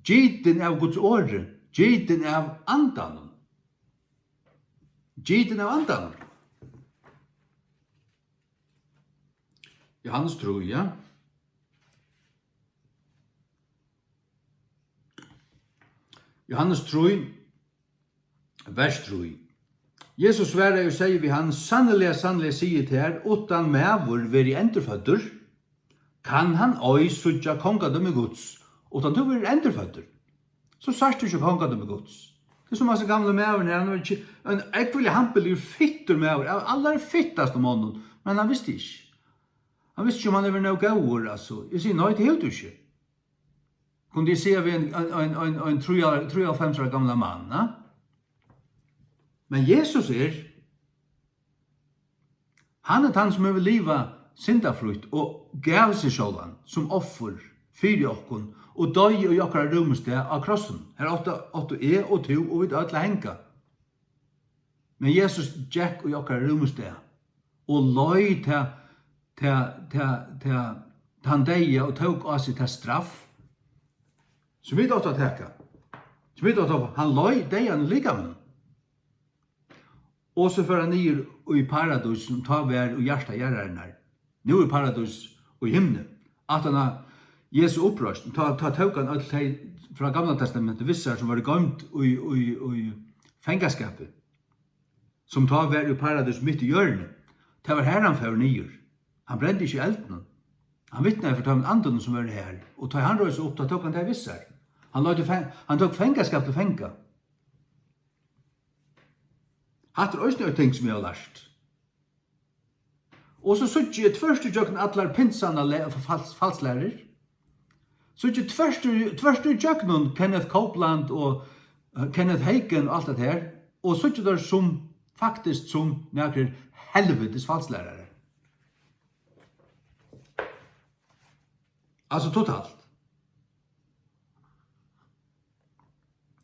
gitin av Guds orði, gitin av Andanum. Gitin av Andanum. Johannes trý, ja. Johannes trý, vers trý. Jesus svaraði og segði við hann: Sanniliga, sanniliga, sigi eg tær, uttan maður verði endurføddur, kann hann ei síggja kongadømi Guds. Uttan tú verður endurføddur, so sært tú ikki kongadømi Guds. Tað er sum hasin gamli maðurin her, hann var ikki ein ógvuliga hampiligur, fittur maður, av allari fittastu monnum, men hann visti ikki. Hann visti ikki, um hann var nóg góður, altso. Eg sigi, nei, tað hevur tú ikki. Kundi eg siga við ein, ein, ein, ein, ein trý, trýoghálvfems ára gamlan mann, na? Men Jesus er, hann er tann, sum hevur livað syndafrítt og gav seg sjálvan sum offur fyri okkum og doyði í okkara rúmustað á krossinum. Har áttu, áttu eg og tú og vit øll at hanga. Men Jesus gekk í okkara rúmustað og leið ta, ta, ta, ta, tann deyða og tók á seg ta straff, sum vit áttu at taka. Sum vit áttu at, hann leið deyðan í likaminum. Og so fór hann niður í paradís, sum tá var í hjarta jarðarinnar. Nú er paradís í himni. Aftan á Jesu uppreisn, tá, tá tók hann øll tey frá Gamla Testamenti við sær, sum vóru goymd í, í, í fangaskapi, sum tá var í paradís mitt í jørðini. Tað var har hann fór niður. Hann brendi ikki í eldinum. Hann vitnaði fyri teimum andunum, sum vóru har. Og tá hann reis upp, tá tók hann tey við sær. Hann leiddi fang-, hann tók fangaskap til fanga. Hatta er eisini eitt ting, sum eg havi lært. Og so síggi eg tvørtur gjøgnum allar pinsanna le-, fals-, falslærur. Síggi tvørtur, tvørtur gjøgnum Kenneth Copeland og, eh, Kenneth Hagin og alt det her. Og síggi teir sum, faktiskt sum nakrir helvitis falslærarar. Altso totalt.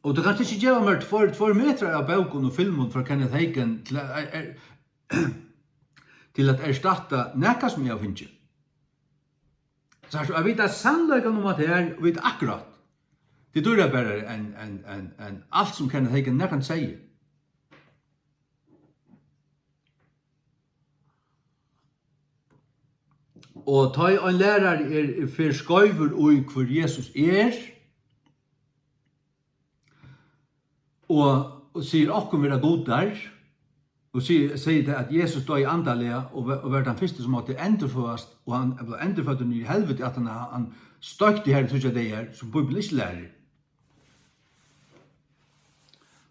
Og tú kanst ikki geva mær tveir, tveir metrar av bókum og filmum frá Kenneth Hagin til at, er, er, til at erstatta nakað, sum eg havi fingið. Sært tú, at vita sannleikan um hatta her, og vita akkurát. Tað er dýrabærari enn, enn, enn, enn alt, sum Kenneth Hagin nakrantíð segði. Og tá ið ein lærari er, er fer skeivur í, hvør Jesus er, og, og sigur okkum vera gudar, og sigur, sigur tað, at Jesus doyði andaliga og var, og var tann fyrsti, sum mátti endurføðast, og hann bleiv endurføddur niður í helviti, at hann, hann stoykti har í tríggjar dagar, sum Bíblian ikki lærir.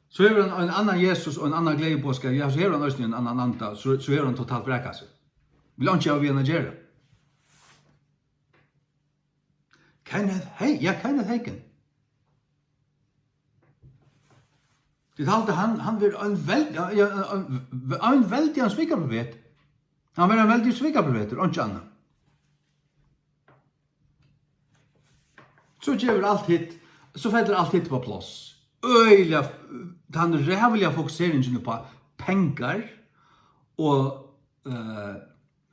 So hevur hann ein annan Jesus og ein annan gleðiboðskap. Ja, so hevur hann eisini ein annan anda. So, so hevur hann totalt brakað seg. Vil einki hava við hann at gera. Kenneth Hagin, ja, Kenneth Hagin. Tit halda, hann, hann verður ein veld-, ja, ja, ein, ein veldigan svikaprofet. Hann verður ein veldigur svikaprofetur, einki annað. So gevur alt hitt, so fellur alt hitt upp á pláss. Øgiliga, tann ræðuliga fokuseringin upp á pengar og, eh,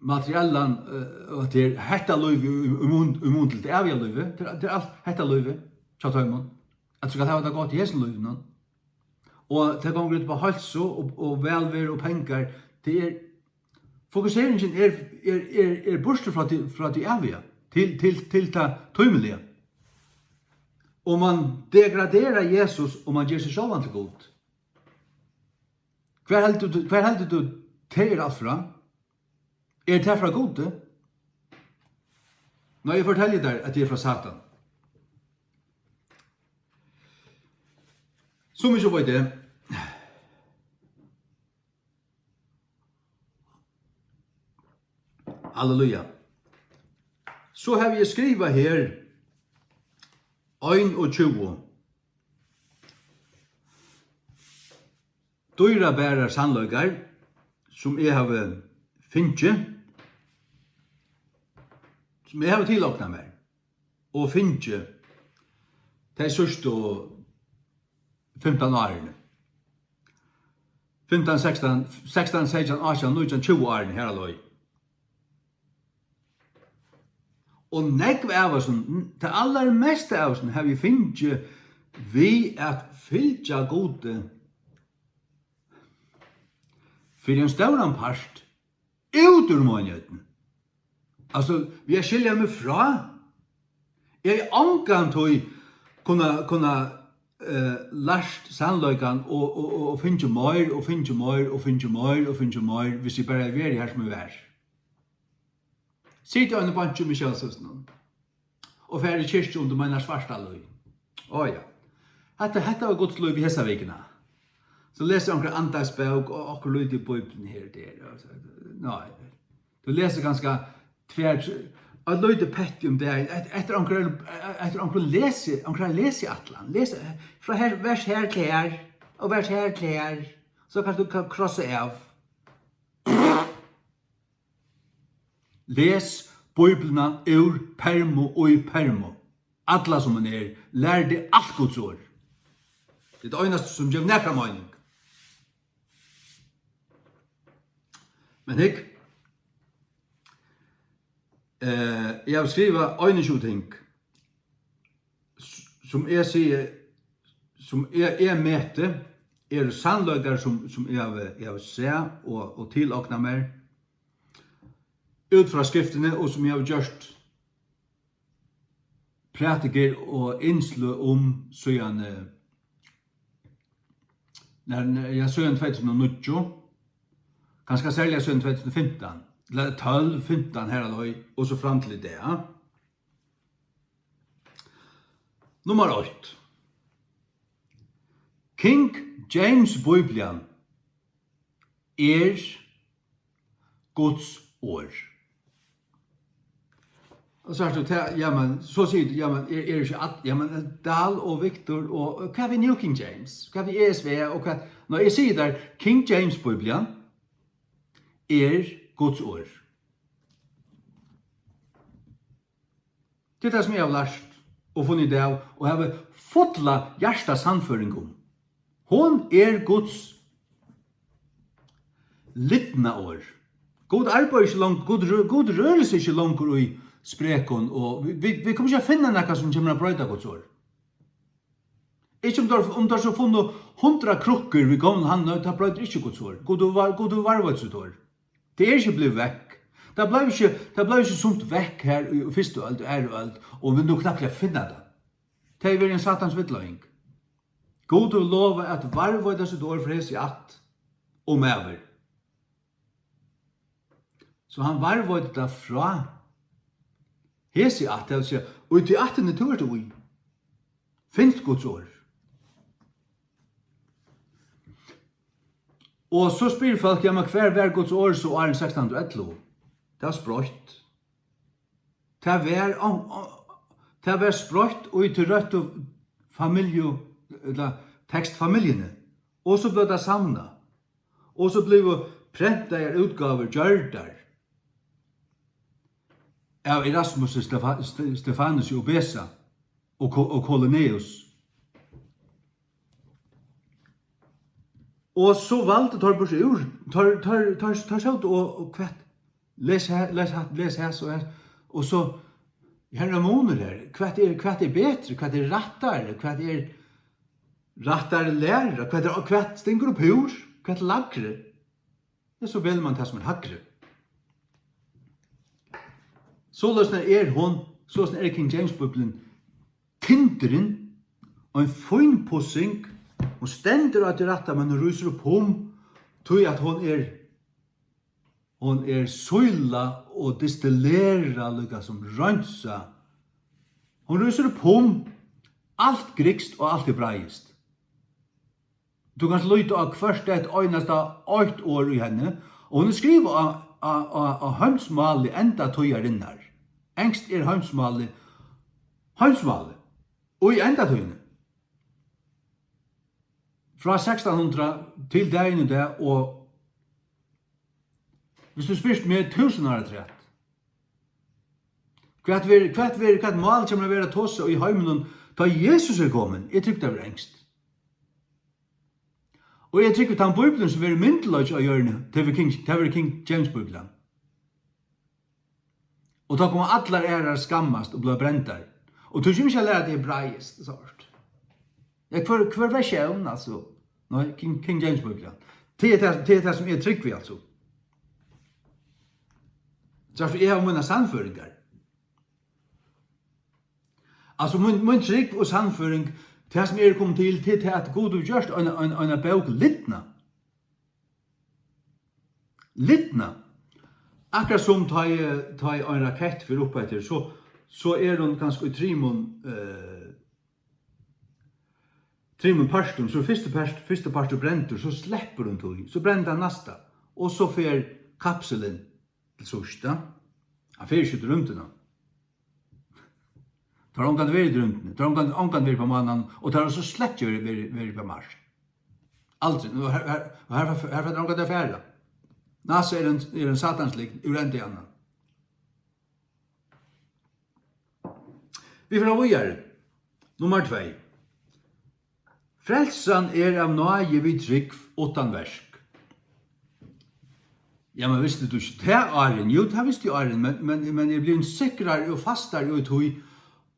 materiellan, eh, og at tað er hetta lívið í, í, í mun, í mun til tað æviga lívið. Tað er, tað er alt hetta lívið hjá teimum. At tú skal hava tað gott í hesum lívinum. Og tað gongur út upp á heilsu og, og vælveru og pengar. Tað er, fokuseringin er, er, er, er burtur frá tí, frá tí æviga til, til, til tað tímiliga. Og man degraderar Jesus, og man ger seg sjálvan til Gud. Hvar heldur tú, hvar heldur tú, tað er alt frá? Er tað frá Gudi? Nei, eg fortelji tær, at tað er frá Satan. Sum ikki veit eg. Halleluja. So havi eg skrivað her einogtjúgu dýrabarar sannleikar, sum eg havi fingið, sum eg havi tilognað mær og fingið tey síðstu fimtan árini. Fimtan, sekstan, sekstan, seytjan, átjan, nítjan, tjúgu árini, har á leið. Og nógv av oss, tað allarmesta av oss, havi eg fingið við at fylgja Gudi fyri ein stóran part út úr meinigheitini. Altso, við at skilja meg frá. Eg hevði ongantíð kunna, kunna, eh, lært sannleikan og, og, og, og fingið meir og fingið meir og fingið meir og fingið meir, hvis eg bara hevði verið har, sum eg var. Sitið á einum banki í Missiónshúsinum og farið í kirkju, um tú meinar svarta lív. Á ja. Hetta, hetta var Guds lív í hesa vikuna. So lesur onkur andagsbók og okkurt lítið í Bíbliuni her og der. Nei. Tú lesur kanska tvær, trý, eitt lítið petti um dagin. Et-, eftir onkrum, eftir onkrum lesi-, onkra lesiætlan. Lesi frá her, vers her til her, og vers her til her. So kanst tú ka-, krossa av. Les Bíbliuna úr permu í permu. Alla sum hon er. Lær teg alt Guds orð. Tað er tað einasta sum gevur nakra meining. Men hygg, eh, eg havi skrivað einogtjúgu ting, s-, sum eg sigi, sum eg, eg meti, eru sannleikar, sum, sum eg havi, eg havi sæð og, og tilognað mær út frá Skriftini, og sum eg havi gjørt prædikur og innsløg um síðan, eh, nær, nær, ja, síðan tvey túsund og níggju, kanska serliga síðan tvey túsund og fimtan, ella tólv, fimtan, har á leið, og so fram til í dag. Nummar eitt. King James Bíblian er Guds orð. Og so ert tú, ta-, ja, men, so sigur tú, ja, men, er, er ikki at, ja, men, Dahl og Victor og, og hvat við New King James? Hvat við E S V og hvat? Nei, eg sigi tær, King James Bíblian er Guds orð. Tað er tað, sum eg havi lært og funnið út av og havi fulla hjarta sannføring um. Hon er Guds lidna orð. Gud arbeiðir ikki long-, Gud rø-, Gud rørir seg ikki longur í sprekum, og vit, vit, vit koma ikki at finna nakað, sum kemur at broyta Guds orð. Ikki um teir, um teir so funnu hundrað krukkur við gomlum handli, tað broytir ikki Guds orð. Gud hevur var-, Gud hevur varðveitt sítt orð. Tað er ikki blivið vekk. Tað bleiv ikki, tað bleiv ikki sumt vekk har í, í fyrstu øld og aðru øld, og vit nú knappliga finna tað. Tað hevur verið ein satans villleiðing. Gud hevur lovað at varðveita sítt orð fyri hesi ætt og maður. So hann varðveitir tað frá hesi ætt, tað vil siga, og í tí ættini tú ert í, finst Guds orð. Og so spyr fólk, ja, men hvar var Guds orð so áðrenn sekstan hundrað og ellivu? Tað var spreitt. Tað var, á, á, tað var spreitt í tí røttu familju, ella tekstfamiljuni. Og so bleiv tað savnað. Og so blivu prentaðar útgávur gjørdar av Erasmusi Stefa-, Ste-, Stefanusi og Beza og Ko-, og Kolinæus. Og so valdu teir burtur úr, teir, teir, teir, teir sótu og, og hvat? Les her, les her, les her, so her. Og so, her er munur her. Hvat er, hvat er betri? Hvat er rættari? Hvat er rættari læra? Hvat er, hvat stingur upp úr? Hvat er lægri? Ja, so velur man tað sum er hægri. Soleiðis er hon, soleiðis er King James Bíblian, tindurin, ein fínpussing, hon stendur á tí rætta, men hon rísur upp um, tí at hon er, hon er sílað og distillerað, líka sum reinsað. Hon rísur upp um alt grikskt og alt hebraiskt. Tú kanst líta á hvørt eitt einasta eitt orð í henni, og hon er skrivað á, á, á, á heimsmáli endatíðarinnar. Enskt er heimsmálið, heimsmálið, og í endatíðini. Frá sekstan hundrað til dagin í dag, og viss tú spyrt meg, túsund ár afturat. Hvat verður, hvat verður, hvat mál kemur at vera tosað í heiminum, tá Jesus er komin? Eg trúgvi, tað verður enskt. Og eg trúgvi, tann Bíblian, sum verður myndugleiki á jørðini, tað verður King, tað verður King James Bíblian. Og tá koma allar aðrar skammast og blíva brendar. Og tú kemur ikki at læra teg hebraiskt, so vart. Ja, hvør, hvør versjón, altso? Nei, King, King James Bíblian. Tað er tað, tað er tað, sum eg trúgvi, altso. Sært tú, eg havi mínar sannføringar. Altso, mín, mín trúgv og sannføring, tað, sum eg eri komin til, tað er tað, at Gud hevur gjørt eina, eina, eina bók lidna. Lidna. Akkurát sum tá ið, tá ið ein rakett fer upp eftir, so, so er hon kanska í trimum, eh, trimum pørtum, so fyrsti part, fyrsti partur brendur, so sleppur hon tí, so brennur tann næsta, og so fer kapsulin til síðst, ja. Hann fer ikki út í rúmdina. Teir hava ongantíð verið í rúmdini, teir hava ongantíð, ongantíð verið á mánan, og teir hava so slett ikki verið, verið, verið á Mars. Aldri, og har, har, og har, har, har fara teir ongantíð at fara. NASA er ein, er ein satans lygn, úr enda í annan. Vit fara víðari. Nummar tvey. Frelsan er av náði við trúgv, uttan verk. Ja, men visti tú ikki tað áðrenn? Jú, tað visti eg áðrenn, men, men, men eg eri blivin sikrari og fastari í tí,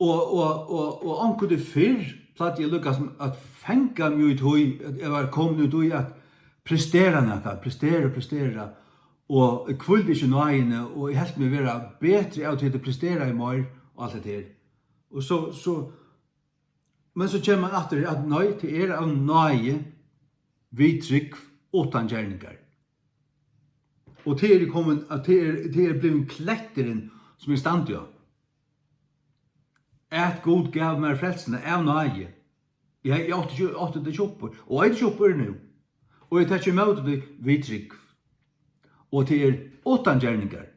og, og, og, og onkuntíð fyrr plagdi eg líka sum at fanga meg í tí, at eg var komin út í at prestera nakað, prestera, prestera, og eg hvíldi ikki í náðini, og eg helt meg vera betri av tí at eg presteraði meir, og alt hetta her. Og so, so, men so kemur man aftur, at nei, tað er av náði við trúgv, uttan gerningar. Og tað er komin, at tað er, tað er blivin kletturin, sum eg standi á. At Gud gav mær frelsuna av náði. Eg, eg átti ikki, átti tað ikki uppi, og eiti ikki uppi nú. Og eg taki ímóti tí við trúgv. Og tað er uttan gerningar.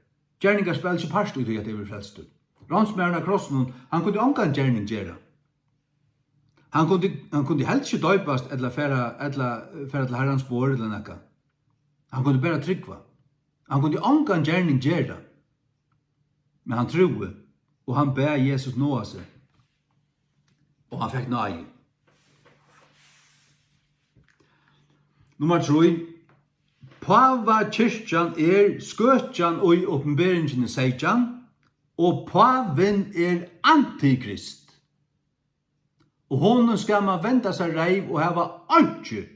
Gerningar spæla ikki part í tí, at eg verði frelstur. Ránsmaðurin á krossinum, hann kundi ongan gerning gera. Hann kundi, hann kundi helst ikki doypast ella fara, ella, eh, fara til Harrans borð ella nakað. Hann kundi bara trúgva. Hann kundi ongan gerning gera. Men hann trúði, og hann bað Jesus náa seg. Og hann fekk náði. Nummar trý. Pávakirkjan er skøkjan í Opinberingini seytjan, og pávin er antikrist. Og honum skal man venda sær reyv og hava einki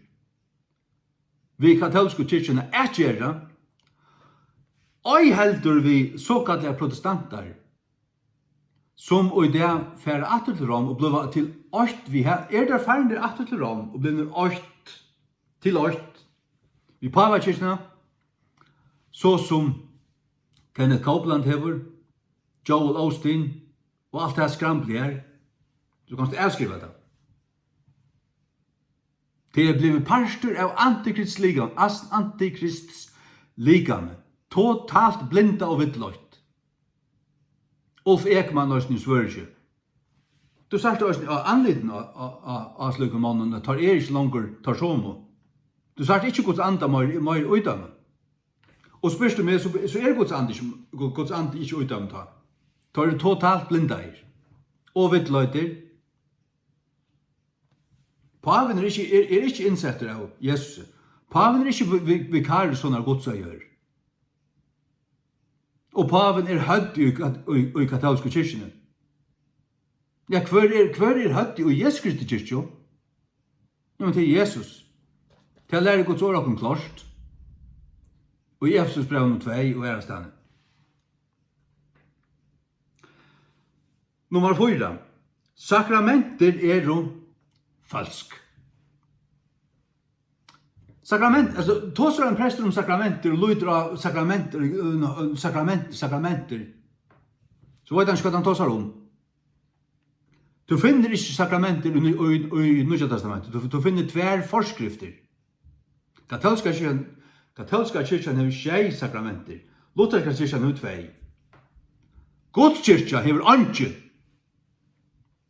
við katólsku kirkjuna at gera, ei heldur við sokallaðar protestantar, sum í dag fara aftur til Rom og blíva til eitt við her. Eru teir farnir aftur til Rom og blivnir eitt, til eitt við pávakirkjuna, so sum Kenneth Copeland hevur, Joel Osteen og alt tað skramblið her, so kanst tú avskriva tað. Tað er blivið partur av antikrists ligam-, as-, antikrists ligami. Totalt blinda og villleitt. Ulf Ekman eisini í Svøríki. Tú sært eisini á andlitinum á, á, á, á slíkum monnum, at teir eru ikki longur teir somu. Tú sært ikki Guds anda meir, meir í teimum. Og spyrt tú meg, so, so er Guds andi ikki, Gu-, Guds andi ikki í teimum tá. Teir eru totalt blindaðir og villleiddir. Pávin er ikki, er, er ikki innsettur av Jesusi. Pávin er ikki vi-, vi-, vikarur sonar Guds á jørð. Og pávin er høvd í kat-, í, í katólsku kirkjuni. Ja, hvør er, hvør er høvd í Jesu Kristi kirkju? Jamen, tað er Jesus. Tað lærir Guds orð okkum klárt. Og í Efesusbrævinum tvey og aðrastaðni. Nummar fýra. Sakramentir eru falsk. Sakrament, altso, tosar ein prestur um sakramentir og lítur á sakramentir, øh, sakramentir, sakramentir, so veit hann ikki, hvat hann tosar um. Tú finnur ikki sakramentir í, í, í Nýggja Testamenti. Tú, tú finnur tvær forskriftir. Katólska kirkjan, katólska kirkjan hevur sjey sakramentir. Lutherska kirkjan hevur tvey. Guds kirkja hevur eingi.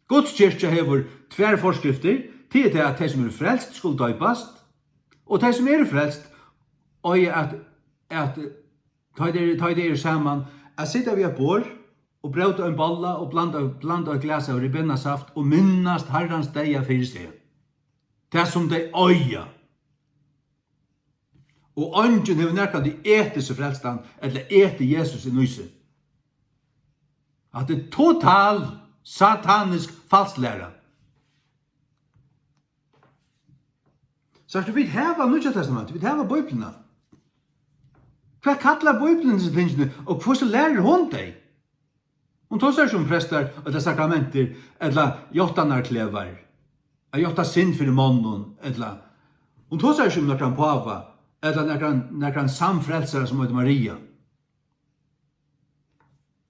Guds kirkja hevur tvær forskriftir. Tað er tað, at tey, sum eru frelst, skulu doypast, og tey, sum eru frelst, eiga at, at tá tey, tá tey eru saman, at sita við eitt borð og bróta ein bolla og blanda, blanda eitt glas av ribbeinasaft og minnast Harrans deyða fyri seg. Tað, sum tey eiga. Og eingin hevur nakrantíð etið seg frelstan ella etið Jesus inn í seg. Hatta er total satanisk falsklæra. Sært tú, vit hava Nýggja Testamentið, vit hava Bíbliuna. Hvat kallar Bíblian hesi tingini, og hvussu lærir hon tey? Hon tosar ikki um prestar, ella sakramentir, ella játtanarklevar, at játta synd fyri monnum, ella, hon tosar ikki um nakran páva, ella nakran, nakran samfrelsara sum eitur Maria.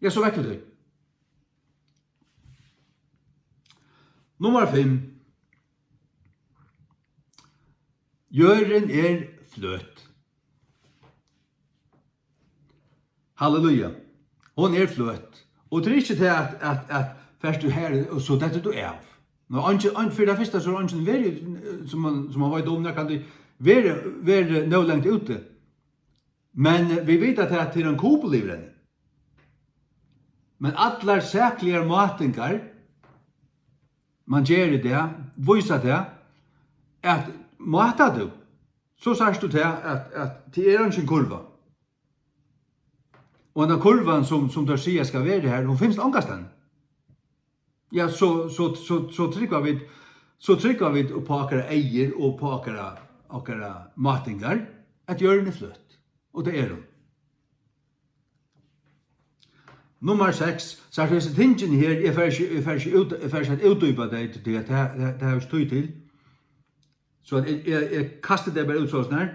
Ja, so vekk við tí. Nummar fimm. Jørðin er fløt. Halleluja. Hon er fløt. Og tað er ikki tað at, at, at fert tú har, og so dettur tú av. Nú, eingin, ein, fyri tað fyrsta, so er eingin verið, sum man, sum man veit um, nakrantíð verið, verið nóg langt úti. Men, eh, vit vita, at tað er ein kupul yvir henni. Men allar sakligar mátingar, man ger í dag, vísa tað, at mátar tú, so sært tú tað, at, at tað er eingin kurva. Og henda kurvan, sum, sum teir siga skal vera har, hon finst ongastaðni. Ja, so, so, so, so trúgva vit, so trúgva vit upp á okkara eygu og upp á okkara, okkara mátingar, at jørðin er fløt. Og tað er hon. Nummar seks, sært tú hesi tingini her, eg fari ikki, eg fari ikki út, eg fari ikki at útdjúpa tey, tí at tað, tað, tað havi eg ikki tíð til. So at eg, eg, eg kasti tey bara út soleiðis her.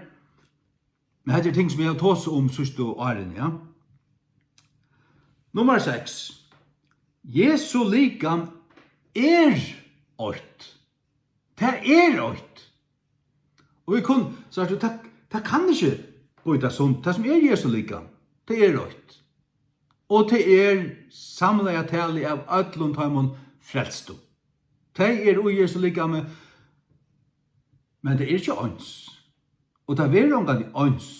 Men hetta er ting, sum eg havi tosað um síðstu árini, ja. Nummar seks. Jesu likam er eitt. Tað er eitt. Og vit kunnu, so at tað, tað kann ikki býtast sundur. Tað, sum er Jesu likam, tað er eitt. Og tað er samlaða talið av øllum teimum frelstu. Tey eru í Jesu likami, men tað er ikki eins. Og tað verður ongantíð eins.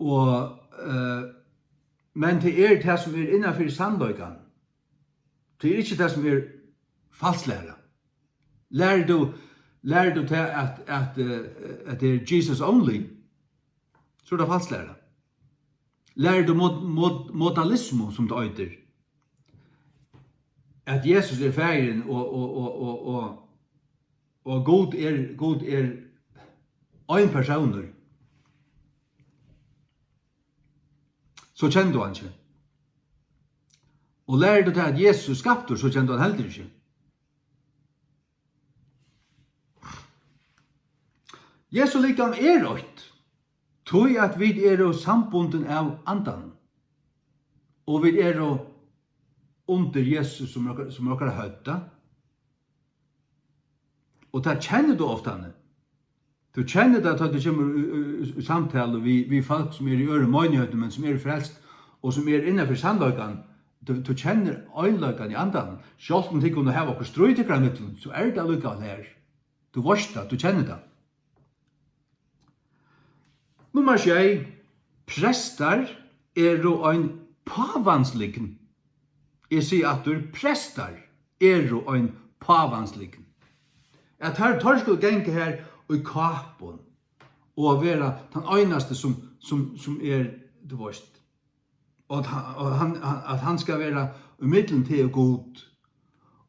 Og, eh, men tað er tað, sum er innan fyri sannleikan. Tað er ikki tað, sum er falsklæra. Lærir tú, lærir tú tað, at, at, eh, at tað er Jesus only, so er tað falsklæra. Lærir tú mod-, mod-, modalismu, sum tað eitur, at Jesus er Faðirin og, og, og, og, og, og Gud er, Gud er ein persónur, so kennir tú hann ikki. Og lærir tú tað, at Jesus er skaptur, so kennir tú hann heldur ikki. Jesu likam er eitt, tí at vit eru sambundin av Andanum, og vit eru undir Jesus sum okkara, sum okkara høvd. Og tað kennir tú ofta, Anni. Tú kennir tað, tá tú kemur í, í, í, í samtalu við, við fólk, sum eru í øðrum meinigheitum, men sum eru frelst, og sum eru innan fyri sannleikan. Tú, tú kennir einleikan í Andanum. Sjálvt um tit kunnu hava okkurt stríð tykkara millum, so er tað allíkavæl her. Tú veitst tað, tú kennir tað. Nummar sjey. Prestar eru ein pávans lygn. Eg sigi aftur, prestar eru ein pávans lygn. At teir, teir skulu ganga har í kápum. og at vera tann einasti, sum, sum, sum er, tú veist. Og at hann, og hann, at hann skal vera í millum teg og Gud,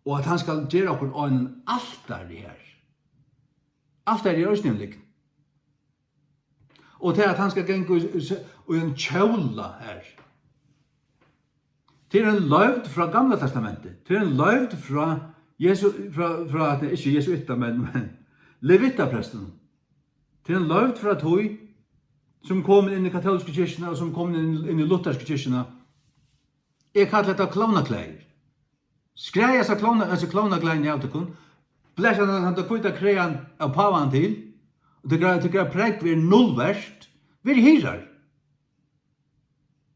og at hann skal gera okkum á einum altari her. Altari er eisini ein lygn. Og tað, at hann skal ganga í, í, í ein kjóla her. Tað er ein loyvd frá Gamla Testamenti. Tað er ein loyvd frá Jesu-, frá, frá, ikki jesuittar, men, men levittaprestunum. Tað er ein loyvd frá tí, sum komin inn í katólsku kirkjuna og sum komin inn, inn í luthersku kirkjuna. Eg kalli hetta klovnaklæðir. Skreyt hasa klovna-, hasi klovnaklæðini av tykkum. Blaka handa, handa hvíta kræan av pávanum til. Og tykkara, tykkara prógv er null vert. Verið hirðar.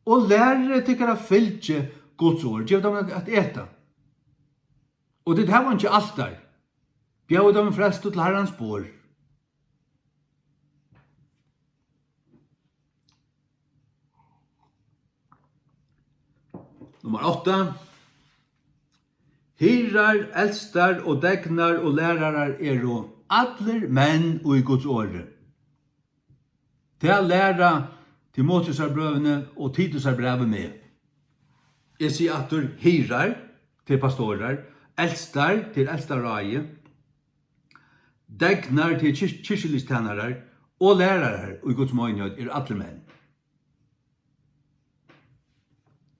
Og lærið tykkara fylgi Guds orð. Gevið teimum at, at eta. Og tit hava einki altar. Bjóðið teimum frelstu til Harrans borð. Nummar átta. Hirðar, elstar og degnar og lærarar eru allir menn í Guds orði. Tað læra Timoteusarbrøvini og Titusarbrævið meg. Eg sigi aftur, hirðar, tað er pastorar, elstar, tað er elstaráðið, degnar, tað er kir-, kirkjulistænarar, og lærarar í Guds meinigheit eru allir menn.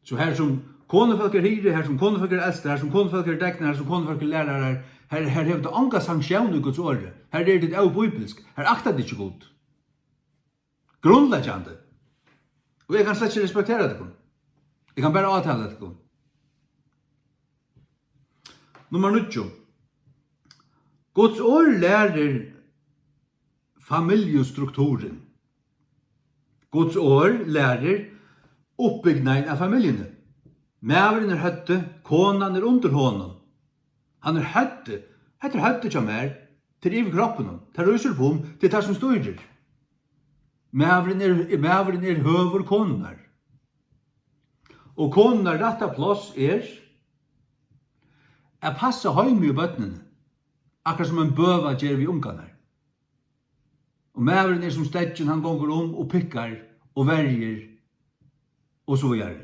So har sum konufólk er hirði, har sum konufólk er elstar, har sum konufólk er degnar, har sum konufólk er lærarar, har, har hevur tað onga sanktión í Guds orði. Har eru tit óbíbilsk, har akta tit ikki Gud. Grundleggjandi. Og eg kann slett ikki respektera tykkum. Eg kann bara átala tykkum. Nummar níggju. Guds orð lærir familjustrukturin. Guds orð lærir uppbygnaðin av familjuni. Maðurin er høvdið, konan er undir honum. Hann er høvdið. Hetta er høvdið hjá mær. Tað er yvir kroppinum. Tað rísur upp um. Tað er tað, sum stýrir. Maðurin er, maðurin er høvur konunnar. Og konunnar rætta pláss er at passa heimið og børnini, akkurát sum ein bøva ger við ungarnar. Og maðurin er sum steggin, hann gongur um og pikkar og verjir og so víðari.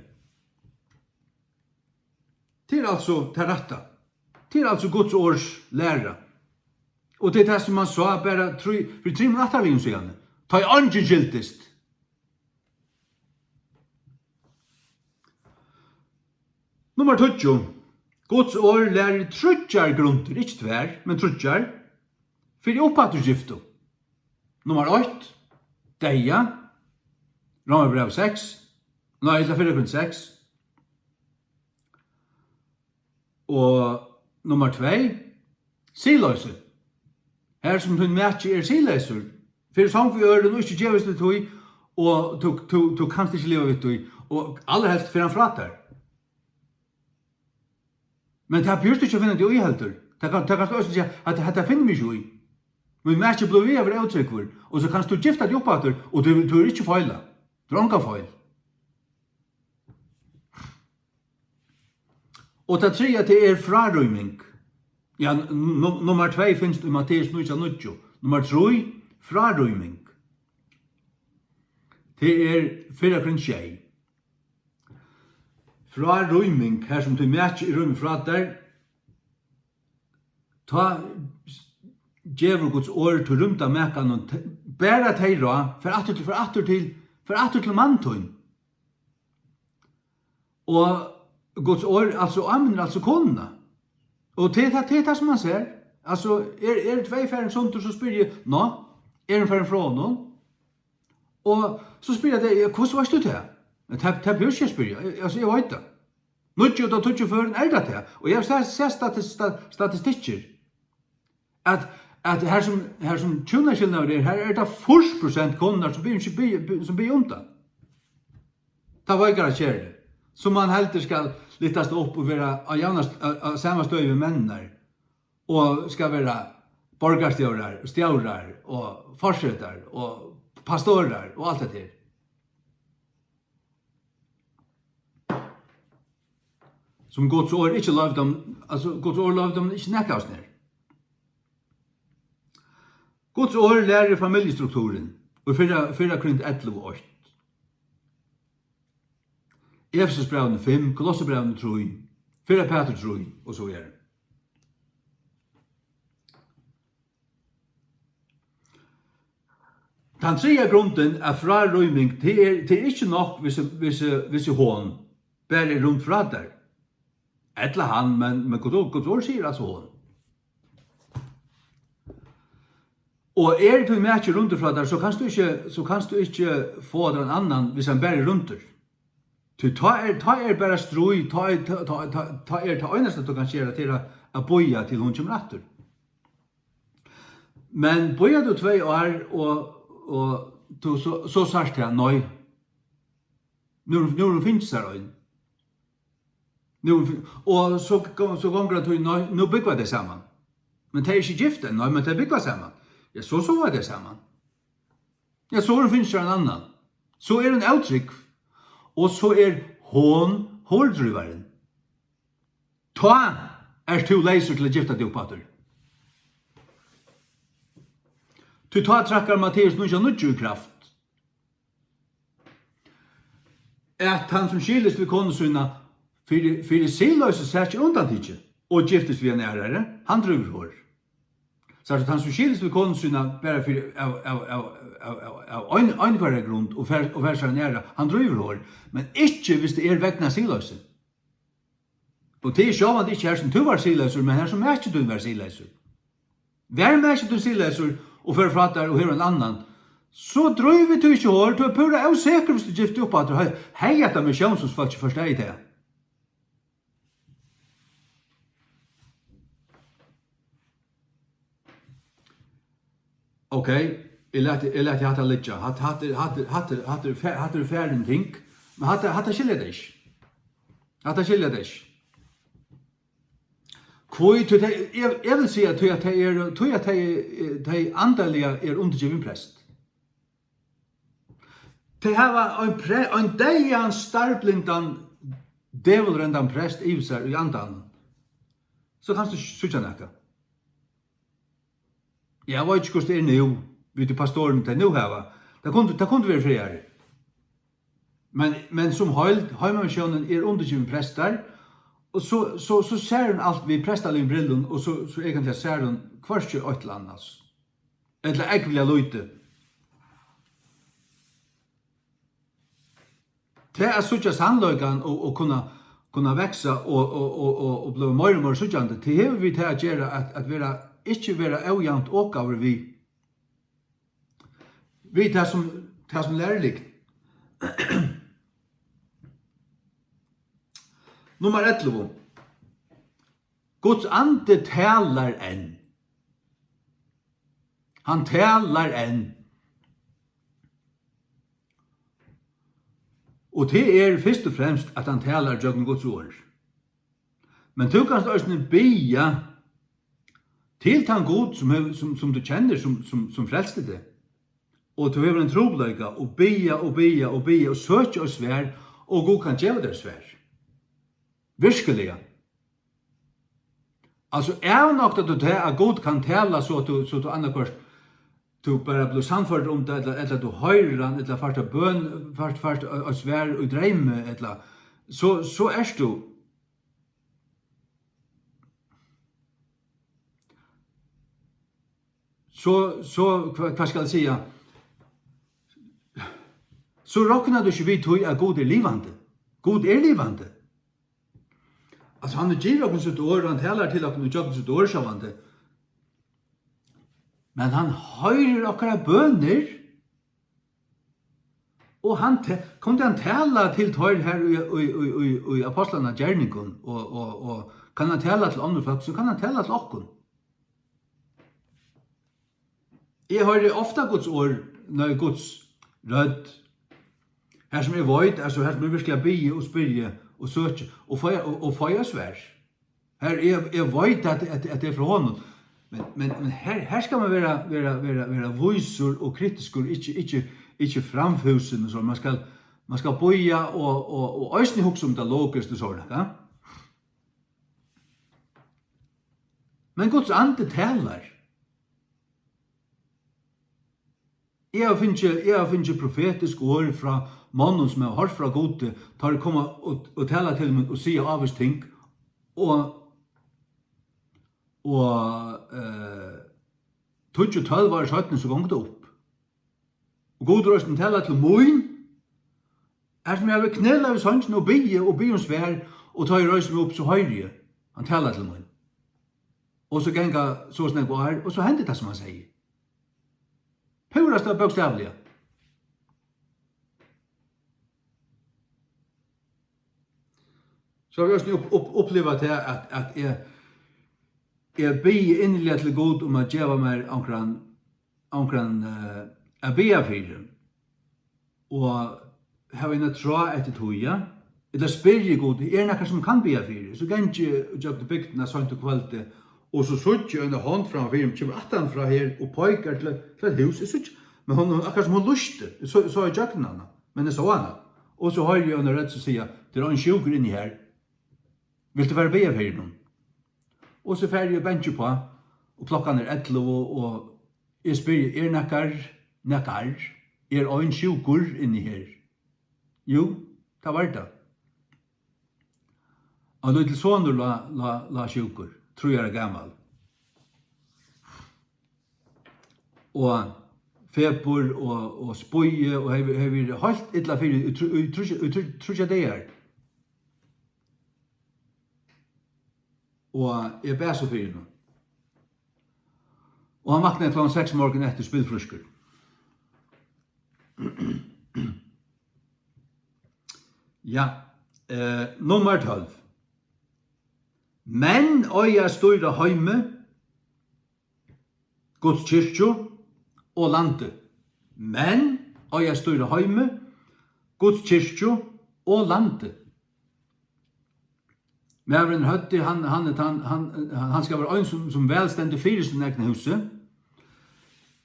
Tað er altso tað rætta. Tað er altso Guds orðs læra. Og tað er tað, sum man sá bara trý, fyri trimum ættarliðum síðani. Tá ið eingin skiltist. Nummar tíggju. Guds orð lærir tríggjar grundir, ikki tvær, men tríggjar, fyri uppafturskiftu. Nummar eitt, deyða, Rómarbræv seks, nei, ella fyrra Korint seks. Og nummar tvey, siðloysi. Har sum tín maki er siðleysur, fer í song við øðrum og ikki gevist við tí, og tú, tú, tú kanst ikki liva við tí, og allarhelst fer hann frá tær. Men tað býrt tú ikki at finna teg í heldur. Tað kann, tað kanst tú eisini siga, at hetta finnur meg ikki í. Mín maki blívur við at vera ótrúgvur, og so kanst tú gifta teg upp aftur, og tú, tú hevur ikki feila. Tú hevur ongan feil. Og tað triðja, tað er frárýming. Ja, nu-, nummar tvey finst í Matteus nítjan níggju. Nummar trý, frárýming. Tað er fyrra Korint sjey. Frárýming, har sum tín maki er rýmdur frá tær, tá gevur Guds orð tí rýmda makanum te-, bara tey ráð, far aftur til, far aftur til, far aftur til mann tín. Og Guds orð, altso, áminnir altso konuna. Og tað er tað, tað er tað, sum man sær. Altso, er, er tvey farin sundur, so spyrji eg, nå, er hon farin frá honum? Og so spyrja tey, ja, hvussu veitst tú tað? Men tað, tað behøvist ikki at spyrja. Eg, altso, eg veit tað. Níggju út av tíggju førum er tað tað. Og eg havi sæð, sæð stati-, sta-, statistikkir. At, at har sum, har sum hjúnaskilnaður er, har er tað fýrs prosent konurnar, sum biðja, sum biðja, sum biðja um tað. Tað veikara kynið, sum man heldur skal lyftast upp og vera á javnast, á, á sama støði við menninar, og skal vera borgarstjórar, stjórar og forsetar og pastorar og alt hetta her. Sum Guds orð ikki loyvdi teimum, altso, Guds orð loyvdi teimum ikki nakað av sær. Guds orð lærir familjustrukturin. Og fyrra, fyrra Korint ellivu eitt. Efesusbrævini fimm, Kolossebrævini trý, fyrra Pætur trý, og so er. Tann triðja grundin av frárýming, tað er, tað er ikki nokk, hvis, hvis, hvis hon bara er rund frá tær. Ella hann, men, men Guds orð, Guds orð sigur altso hon. Og er tín maki rundur frá tær, so kanst tú ikki, so kanst tú ikki fáa tær ein annan, hvis hann bara er rundur. Tí tá er, tá er bara stríð, tá er, tá, tá, tá, tá er tað einasta, tú kanst gera, tað er at, at bíða, til hon kemur aftur. Men bíðar tú tvey ár, og, og tú so, so sært tað, nei. Nú, nú er hon fingið sær ein. Nú, og so, so gongur tað tíð, nei, nú búgva tey saman. Men tey eru ikki gift enn, nei, men tey búgva saman. Ja, so sova tey saman. Ja, so hevur hon fingið sær ein annan. So er hon ótrúgv. Og so er hon hordrívarin. Tá ert tú leysur til at gifta teg upp aftur. Tí tá traðkar Matteus níggju níggju í kraft. At hann, sum skilist við konu sína fyri, fyri siðloysis saki undantikið og giftist við eini aðrari, hann drívur hor. Sært tú, tann, sum skilist við konu sína bara fyri, av, av ein, einhvørja grund og fær, og fær sær eina aðra, hann drívur hor, men ikki, hvis tað er vegna siðloysi. Og tað er sjálvandi ikki har, sum tú var siðleysur, men har, sum maki tín var siðleysur. Var maki tín siðleysur og fer frá tær og hevur ein annan, so drívur tú ikki hor, tú ert púra ósekur, hvis tú giftir upp aftur. Hey, hey, hetta missiónsfólkið forstår tað. Ok, eg lati, eg lati hatta liggja. Hatta, hatta er, hatta er, hatta er, hatta er fa-, hatta eru farin ting, men hatta, hatta skilja tey ikki. Hatta skilja tey ikki. Hví, tí tey, eg, eg vil siga, tí at tey eru, tí at tey, tey andaliga eru undirgivin prest. Tey hava ein pre-, ein deyðan, starblindan, dævulrendan prest yvir sær í andanum. So kanst tú síggja nakað. Eg veit ikki, hvussu tað er nú, við tí pastorini, tey nú hava. Tað kundi, tað kundi verið frægari. Men, men sum heild, heimamissiónin er undirgivin prestar, og so, so, so sær hon alt við prestaligum brillum, og so, so eigentliga sær hon hvørki eitt ella annað, ella ógvuliga lítið. Tað at síggja sannleikan og, og kunna, kunna vaksa og, og, og, og, og blíva meira og meira síggjandi, tað hevur við tað at gera at, at vera, ikki vera ójavnt okaður við, við tað sum, tað sum lærir lygn. Nummar ellivu. Guds andi talar enn. Hann talar enn. Og tað er fyrst og fremst, at hann talar gjøgnum Guds orð. Men tú kanst eisini biðja til tann Gud, sum hevur, sum, sum tú kennir, sum, sum, sum frelsti teg. Og tú hevur ein trupulleika, og biðja, og biðja, og biðja, og søkja og svar, og Gud kann geva tær svar. Virkiliga. Altso, avnoktar tú tað, at Gud kann tala, so at tú, so at tú annaðhvørt, tú bara blívur sannførdur um tað, ella, ella tú hoyrir hann, ella fært eitt bøn, fært, fært eitt svar í dreymi, ella so, so ert tú, so, so, hvat, hvat skal eg siga? So roknar tú ikki við tí, at Gud er livandi. Gud er livandi. Altso, hann hevur givið okkum sítt orð, hann talar til okkum ígjøgnum sítt orð, sjálvandi. Men hann hoyrir okkara bønir, og hann te-, kundi hann tala til teir her í, í, í, í, í Ápostlanna Gerningum, og, og, og kann hann tala til onnur fólk, so kann hann tala til okkum. Eg hoyri ofta Guds orð, nei, Guds rødd. Har sum eg veit, altso, har sum eg virkiliga biði og spyrji og søki og fái, og, og fái svar. Har eg, eg veit, at, at, at tað er frá honum. Men, men, men har, har skal man vera, vera, vera, vera vísur og kritiskur, ikki, ikki, ikki framfúsin og so. Man skal, man skal bíða og, og, og eisini hugsa um tað logiskt og so, ja? Men Guds andi talar. Eg havi fingið, eg havi fingið profetisk orð frá monnum, sum hava hoyrt frá Gudi, tá teir koma og, og tala til mín og siga ávís ting, og, og, eh, tíggju, tólv ár seinni, so gongur tað upp. Og Gud reisir tala til mín, har sum eg havi knælað við songini og biðið og biðið um svar, og tá eg reisi meg upp, so hoyri eg, hann talar til mín. Og so ganga so nógv ár, og so hendir tað, sum hann segði. Púrasta bókstavliga. So havi eg eisini upp-, upp-, upplivað tað, at, at eg, eg biði inniliga til Gud um at geva mær onkran, onkran, eh, at biðja fyri. Og havi eina tráð eftir tí, ja. Ella spyrji Gud, er nakar, sum kann biðja fyri? So gangi eg gjøgnum bygdina seint um kvøldið, og so síggi eg eina hond framman fyri meg, kemur aftan frá her og peikar til, til eitt hús. Eg síggi, men hon, akkurát sum hon lýsti, eg sá, sá ígjøgnum hana, men eg sá hana. Og so hoyri eg eina rødd sum siga, "Tað er ein sjúkur inni her. Vilt tú fara at biðja fyri honum?" Og so fari eg og banki uppá, og klokkan er ellivu, og eg spyrji, "Er nakar, nakar, er ein sjúkur inni her?" Jú, tað var tað. Ein lítil sonur lá, lá, lá sjúkur, trý ára gamal. Og fepur og, og spýði og hevur, hevur verið heilt illa fyri í trý, í trý, í trý, tríggjar dagar. Og eg bað so fyri honum. Og hann vaknaði klokkan seks morgun eftir spilfrískur. Ja, eh, nummar tólv. Menn eiga at stýra heimi, Guds kirkju og landi. Menn eiga at stýra heimi, Guds kirkju og landi. Maðurin í høvdið, hann, hann, hann, hann, hann skal vera ein, sum, sum væl stendur fyri sínum egna húsi.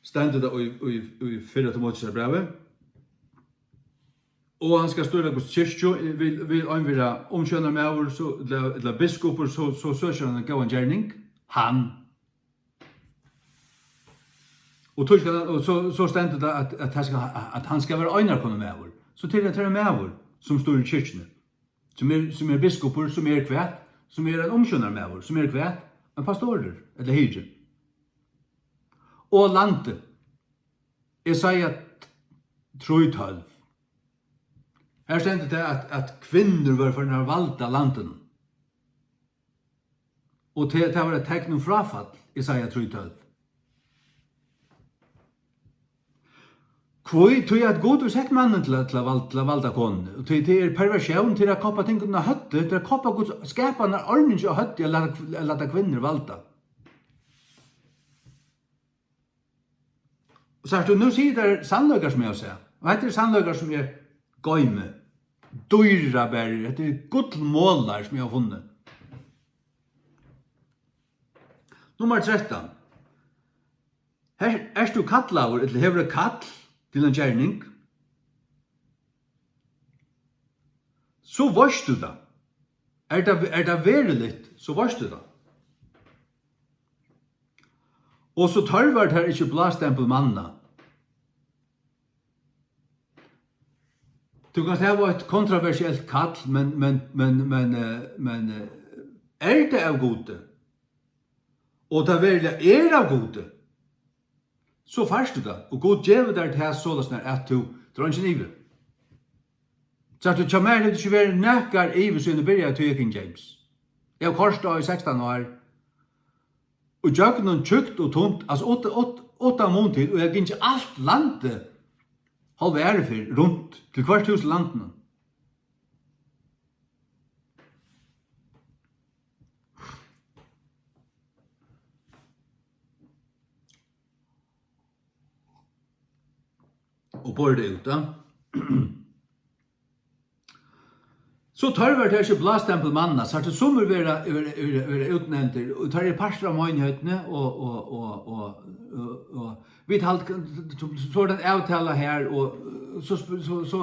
Stendur tað í, í, í fyrra Timoteusarbrævi. Og hann skal stýra Guds kirkju, vil, vil ein vera umsjónarmaður, so, ella, ella biskupur, so, so søkir hann ein góðan gerning. Hann. Og tí skal hann, og so, so stendur tað, at, at, tað skal, at hann skal vera einakonumaður. So tað er, tað er ein maður, sum stýrir kirkjuni, sum er, sum er biskupur, sum er hvat, sum er ein umsjónarmaður, sum er hvat, ein pastorur, ella hirði. Og landið. Jesaja trý tólv. Her stendur tað, at, at kvinnur vóru farnar at valda landinum. Og tað, tað var eitt tekn um fráfall, Jesaja trý tólv. Hví? Tí at Gud hevur sett mannin til at, til at val-, til at valda konuni. Og tí, tí er perversión, tí er at koppa tingunum á høvdið, tí er at koppa Guds skapanarordning á høvdið, at lata, at lata kvinnur valda. Og sært tú, nú sigi eg tær sannleikar, sum eg havi sæð. Og hetta eru sannleikar, sum eg goymi. Dýrabarðir, hetta eru gullmolar, sum eg havi funnið. Nummar trettan. Her, ert tú kallaður, ella hevur eitt kall til ein gerning? So veitst tú tað. Er tað, er tað veruligt, so veitst tú tað. Og so tørvar tær ikki blástempul manna. Tú kanst hava eitt kontroversielt kall, men, men, men, men, eh, men, eh, er tað av Gudi, og tað veruliga er av Gudi, so fært tú tað, og Gud gevur tær tað soleiðis, at tú, tú er eingin ivi. Sært tú, hjá mær hevur ikki verið nakar ivi, síðan eg byrjaði at týða King James. Eg havi koyrt á í sekstan ár, og gjøgnum tjúkt og tunt, altso, ut, ut, uttan mun til, og eg havi gingið alt landið, hálva aðru ferð, runt til hvørt hús í landinum. Og borið tað út, ja. So tørvar tað ikki blástempul manna, sært tú, summir verða, verða, verða, verða útnevndir, og teir eru partur av meinigheitini, og, og, og, og, og, og vit halda, so, so er tað ein avtala her, og so, sp-, so, so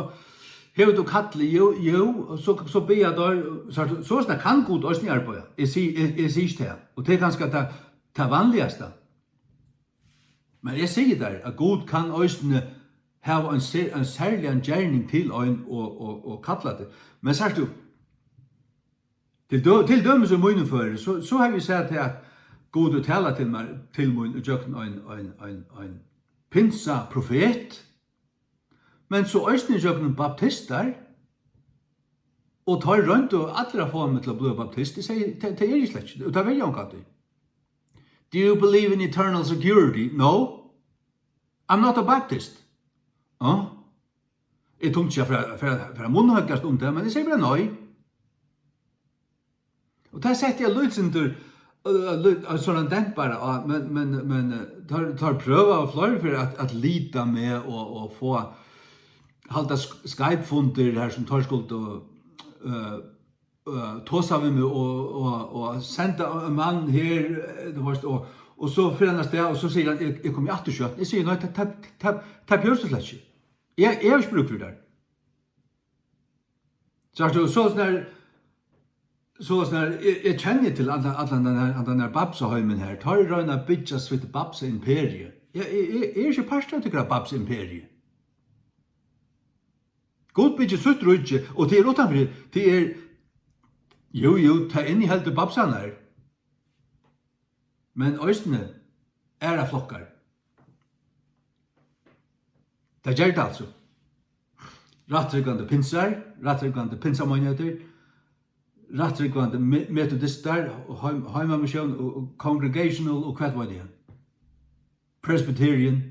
hevur tú kallið, jú, jú, og so, so biðja teir, sært tú, soleiðis kann Gud eisini arbeiða. Eg sigi, eg, eg sigi ikki tað, og tað er kanska tað, tað vanligasta. Men eg sigi tær, at Gud kann eisini hava ein ser-, ein serligan gerning til ein og, og, og kalla teg. Men sært tú, til dø-, til dømis í mínum føri, so, so havi eg sæð tað, at Gud hevur talað til mær, til mín ígjøgnum ein, ein, ein, ein pinsa profet, men so eisini ígjøgnum baptistar, og teir royndu allir at fáa meg til at blíva baptist. Eg segði, tað, tað eri eg slett ikki, og tað vil eg ongantíð. Do you believe in eternal security? No, I'm not a Baptist. Ja. Eg tímdi ikki at fara, fara, fara munnhøggast um tað, men eg sigi bara nei. Og tað setti eg lítið sindur, øh, lít-, øh, sovorðnan dempara á, men, men, men, øh, teir, teir prøvaðu fleiri ferð at, at lita meg og, og fáa halda sk-, Skype-fundir har sum teir skuldu, øh, øh, tosa við meg og, og, og senda ein mann her, øh, tú veist, og, og so fer hann avstað, og so sigur hann, eg, eg komi aftur skjótt. Eg sigi, nei, tað, tað, tað, tað behøvist tú slett ikki. Eg, eg havi ikki brúk fyri tær. Sært tú, soleiðis har, soleiðis har, eg, eg kenni til allan, allan den her, allan den her babsaheimin her. Teir royna at byggja sítt babsa-imperium. Eg, eg, eg, eg eri ikki partur av tykkara babsa-imperium. Gud byggir sítt ríki, og tað er uttanfyri, tað er, jú, jú, tað inniheldur babsarnar, men eisini aðrar flokkar. Tað ger tað altso. Rættrúgvandi pinsar, rættrúgvandi pinsameinighetir, rættrúgvandi me-, metodistar og heim-, heimamissión og, og congregational og hvat veit eg. Presbyterian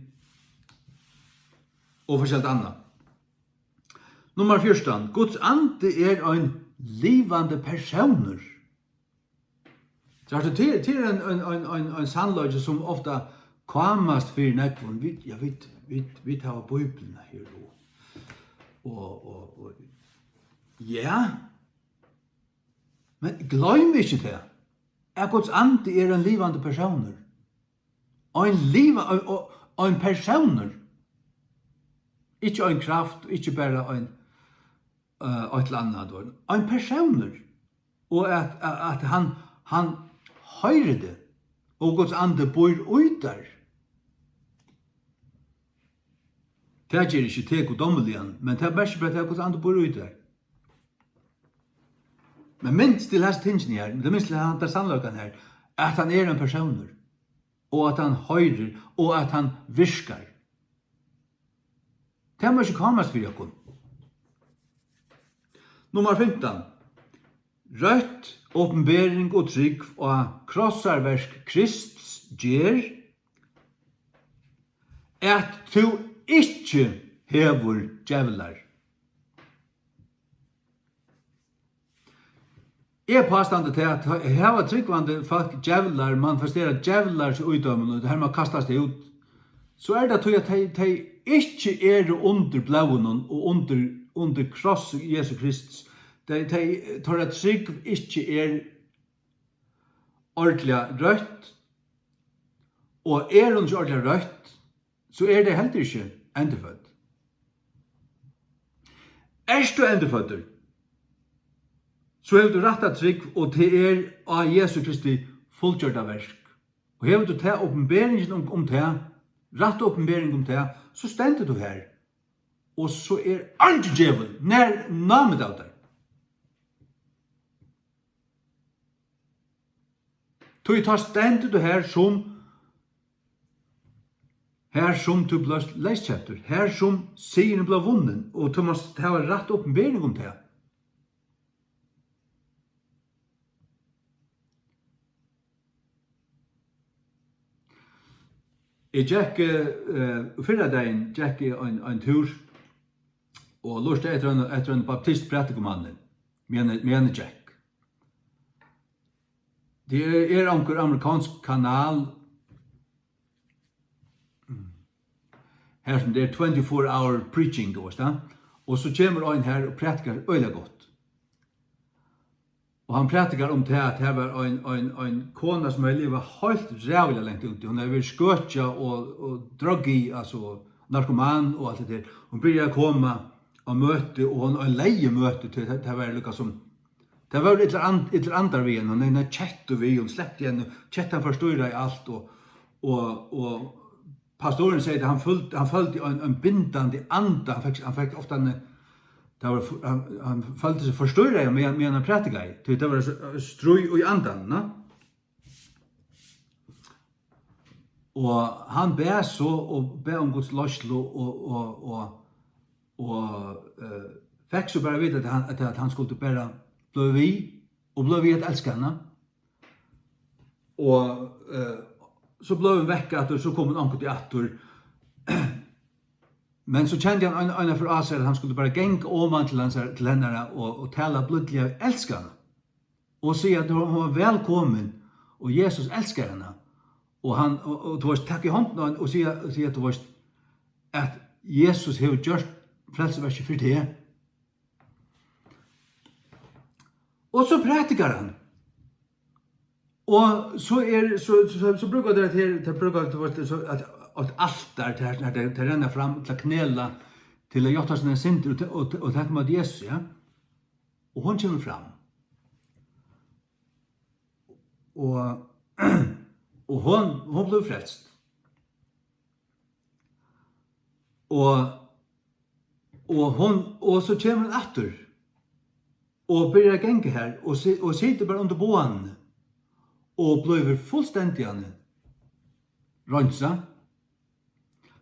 og forskelligt annað. Nummar fjúrtan. Guds andi er ein livandi persónur. Sært tú, til, til ein, ein, ein, ein, ein sannleiki, sum ofta kámast fyri nógvum. Vit, ja, vit, vit, vit hava Bíbliuna her og, og, og, og, ja. Men gloym ikki tað, at Guds andi er ein livandi persónur. Ein liva-, ein, ein, ein persónur. Ikki ein kraft, ikki bara ein, øh, eitt ella annað, tú veit. Ein persónur. Og at, at, at hann, hann hoyrir teg, og Guds andi býr í tær. Tað ger ikki teg guddómiligan, men tað merkir bara, at Guds andi býr í tær. Men minst til hesi tingini her, men minst til handa sannleikan her, at hann er ein persónur, og at hann hoyrir, og at hann virkar. Tað má ikki kámast fyri okkum. Nummar fimtan. Røtt opinbering og trúgv á krossarverk Krists ger, at tú ikki hevur djevlar. Eg pástandi tað, at hava trúgvandi fólk djevlar, manifestera djevlar í dømum, og har man kastast út, so er tað tí, at tey, tey ikki eru undir blóðinum og undir, undir kross Jesu Krists. Tey, tey, teirra trúgv ikki er ordiliga røtt, og er hon ikki ordiliga røtt, so er tað heldur ikki endurfødd. Ert tú endurføddur, so hevur tú rætta trúgv, og tað er á Jesu Kristi fullgjørda verk. Og hevur tú ta opinberingin um, um tað, rætta opinbering um tað, so stendur tú har. Og so er eingin djevul nær námið av tær. Tí tá stendur tú har sum, har sum tú bleivst leyskeyptur, har sum sigurin bleiv vunnin, og tú mást hava rætt opinbering um tað. Eg gekk, eh, eh, fyrradagin gekk eg ein, ein túr og lurtaði eftir ein, eftir ein baptistprædikumanni, meðan, meðan eg gekk. Tað er, er onkur amerikansk kanal, har sum tað er twenty-four hour preaching, tú veist, ja? Og so kemur ein har og prædikar øgiliga gott. Og hann prædikar um tað, at har var ein, ein, ein kona, sum hevði livað heilt ræðuliga langt úti. Hon hevði verið skøkjað og, og druggy, altso narkoman og alt tað har. Hon byrjaði at koma á møti, og hon oyðilegði møtið, tí tað, tað var líka sum, tað vóru illir and-, illir andar við henni. Hon hevði eina kettu við, hon slepti henni, kettan forstýraði alt, og, og, og pastorin segði, at hann føldi, hann føldi ein, ein bindandi anda. Hann fekk, hann fekk ofta ein, tað var, hann, hann føldi seg forstyrraðan, meðan, meðan hann prædikaði. Tí tað var so, eh, stríð í andanum, ne? Og hann bað so og bað um Guds leiðslu og, og, og, og, eh, fekk so bara at vita, at hann, at, at hann skuldi bara blíva við og blíva við at elska hana. Og, eh, so bleiv hon vekk aftur, so kom hon onkuntíð aftur. Men so kendi hann ein, eina ferð á sær, at hann skuldi bara ganga oman til hansara, til hennara og, og tala blídliga, elska hana. Og siga, at hon, hon var vælkomin, og Jesus elskar hana. Og hann, og, og, tú veist, taka í hondina á henni og siga, og siga, tú veist, at Jesus hevur gjørt frelsuverkið fyri teg. Og so prædikar hann. Og so er, so, so, so brúka teir at her, teir brúka, tú veist, so at, at altar, teir, teir, teir renna fram til at knela, til at játta sínar syndir og, og, og taka ímóti Jesus, ja. Og hon kemur fram. Og, og hon, hon blívur frelst. Og, og hon, og so kemur hon aftur og byrjar at ganga har og si-, og situr bara undir boðanum og blívur fullstændiga reinsað.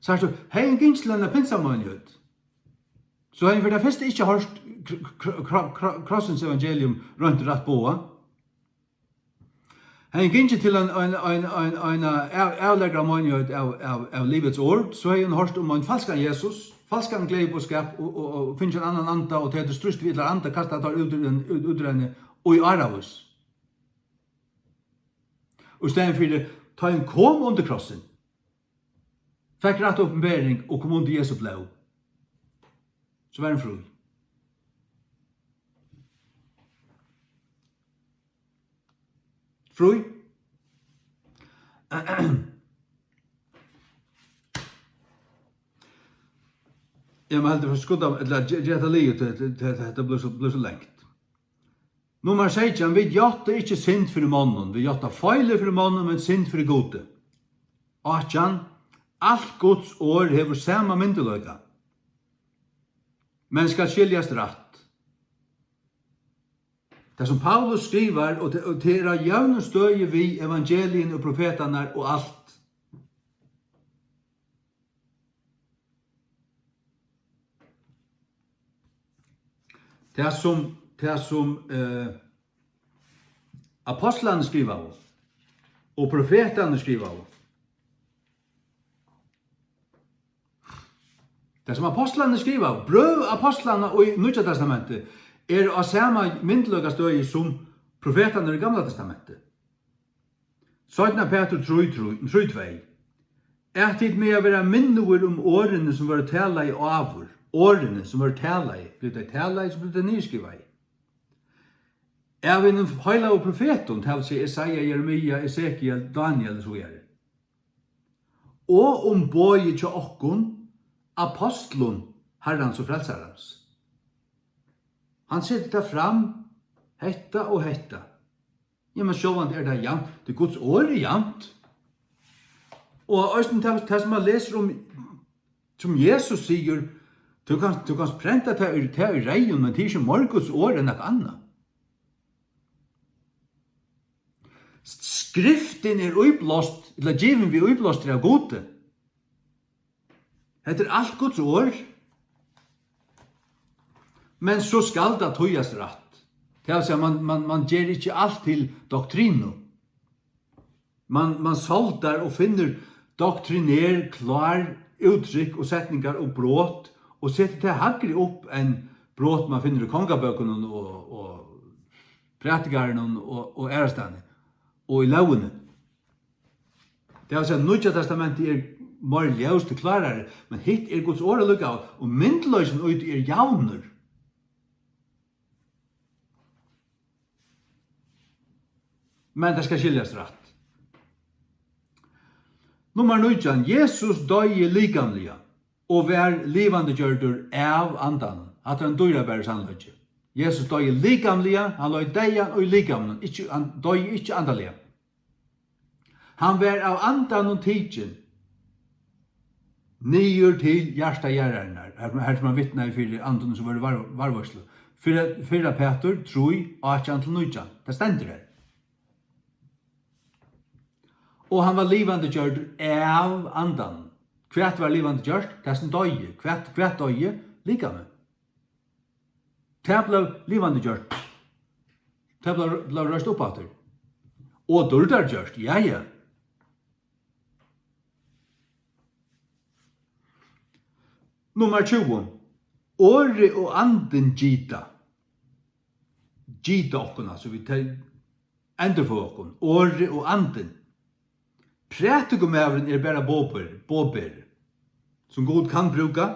Sært tú, hevði hon gingið til eina pinsameinigheit, so hevði hon fyri tað fyrsta ikki hoyrt kr-, kr-, kr-, kr-, krossins evangelium roynt og rætt boðað. Hevði hon gingið til ein, ein, ein, ein, eina av-, avlagra meinigheit av, av, av Livets Ord, so hevði hon hoyrt um ein falskan Jesus, falskan gleðiboðskap og, og, og fingið ein annan anda, og tey høvdu stríðst við illar andar, kastað teir út úr ein, út, út úr henni og í áravís. Og í staðin fyri, tá hon kom undir krossin, fekk rætta uppenbering og kom undir Jesu blóð, so var hon frí. Frí. Eg má heldur skunda, ella ge-, gera tað liðugt, tað, tað, tað, tað blívur so, blívur so langt. Nummar seytjan, vit játta ikki synd fyri monnum, vit játta feilir fyri monnum, men synd fyri Gudi. Átjan, alt Guds orð hevur sama myndugleika, men skal skiljast rætt. Tað, sum Paulus skrivar, og tað, og tað er á jøvnum støði við evangeliini og profetarnar og alt. Tað, sum, tað, sum, eh, apostlarnir skrivaðu og profetarnir skrivaðu, tað, sum apostlarnir skrivaðu, brøv apostlanna í Nýggja Testamenti, eru á sama myndugleikastøði sum profetarnir í Gamla Testamenti. Seinna Pætur trý, trý, trý, tvey. At tit mega vera minnigur um orðini, sum vóru talaði áður. Orðini, sum vóru talaði. Blivu tey talaði, so blivu tey niðurskrivaði. Av hinum heilagu profetum, tað vil siga Esaja, Jeremia, Esekiel, Daniel og so víðari. Og um boðið hjá okkum, apostlum Harrans og Frelsarans. Hann setur tað fram, hetta og hetta. Ja, men sjálvandi er tað javnt, tí Guds orð er javnt. Og eisini tað, tað sum man lesur um, sum Jesus sigur, tú kanst, tú kanst prenta tað í, tað í reyðum, men tað er ikki meir Guds orð enn nakað annað. Skriftin er íblást, ella givin við íblástri av Gudi. Hetta er alt Guds orð. Men so skal tað týðast rætt. Tað vil siga, man, man, man ger ikki alt til doktrinu. Man, man soldar og finnur doktriner, klár úttrykk og setningar og brot, og setir tað hægri upp enn brot, man finnur í kongabókunum og, og prædikarunum og, og aðrastaðni og í lógini. Tað vil siga, Nýggja Testamentið er meir ljóst og klárari, men hitt er Guds orð allíkavæl, og myndugleikin í tí er javnur. Men tað skal skiljast rætt. Nummar nítjan, Jesus doyði likamliga og varð livandi gjørdur av Andanum. Hatta er ein dýrabarur sannleiki. Jesus doyði likamliga, hann leið deyðan í likaminum, ikki, hann doyði ikki andaliga. Hann varð av Andanum tikin, niður til hjarta jarðarinnar, har, har sum hann vitnaði fyri andunum, sum vóru var-, varðveitslu. Fyrra, fyrra Pætur trý, átjan til nítjan. Tað stendur har. Og hann var livandi gjørdur av andanum. Hvat var livandi gjørt? Tað sum doyði. Hvat, hvat doyði? Likamið. Tað bleiv livandi gjørt. Tað bleiv, bleiv reist upp aftur. Og dýrdargjørt, ja, ja. Nummar tjúgu. Orðið og andin gita. Gita okkum, altso, vit te-, endurføða okkum. Orðið og andin. Prædikumaðurin er bara boðberi, boðberi, sum Gud kann brúka.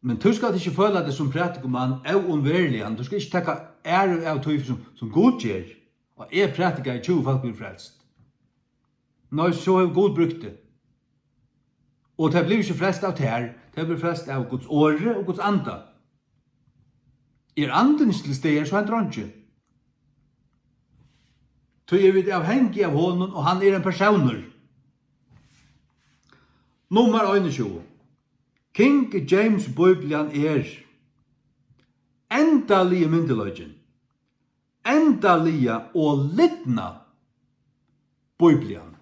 Men tú skalt ikki føla teg sum prædikumann óumbønarligan. Tú skalt ikki taka æru av tí, sum, sum Gud ger. Og eg prædikaði, tjúgu fólk blivu frelst. Nei, so hevur Gud brúkt teg. Og tey blivu ikki frelst av tær, tey blivu frelst av Guds orði og Guds anda. Er andin ikki til staðar, so hendir einki. Tí eru vit avhangig av honum, og hann er ein persónur. Nummar einogtjúgu. King James Bíblian er endaligi myndugleikin, endaliga og lidna Bíblian.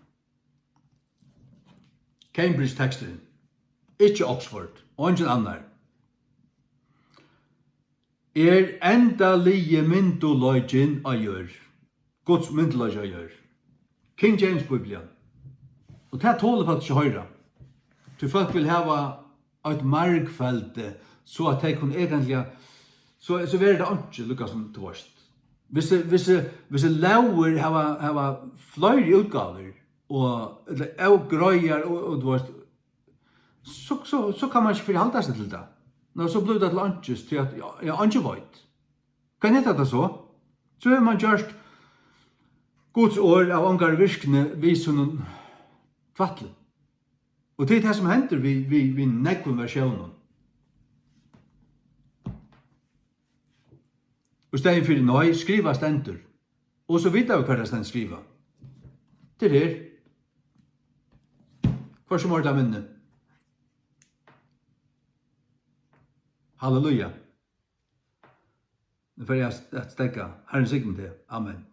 Cambridge-teksturin, ikki Oxford, og eingin annar, er endaligi myndugleikin á jørð. Guds myndugleiki á jørð. King James Bíblian. Og tað tola fólk ikki at hoyra. Tí fólk vil hava eitt margfeldi, so at tey kunnu eigentliga, so, so verður tað einki, líka sum tú veist. Hvis, hvis, hvis lógir hava, hava fleiri útgávur, og, ella ógreiðar, og, og tú veist, so, so, so kann man ikki fyrihalda seg til tað. Ná, so blívur tað til einkis, tí at, ja, ja, eingin veit. Hvat nyttar tað so? So hevur man gjørt Guds orð av ongari virkni við sínum tvætli. Og tað er tað, sum hendir við, við, við nógvum versjónum. Og í staðin fyri nei, skriva stendur. Og so vita vit, hvar tað stendur skrivað. Tað er her. Hvør sum orðar minni. Halleluja. Nú fari eg at, at steðga. Harrin signi teg. Amen.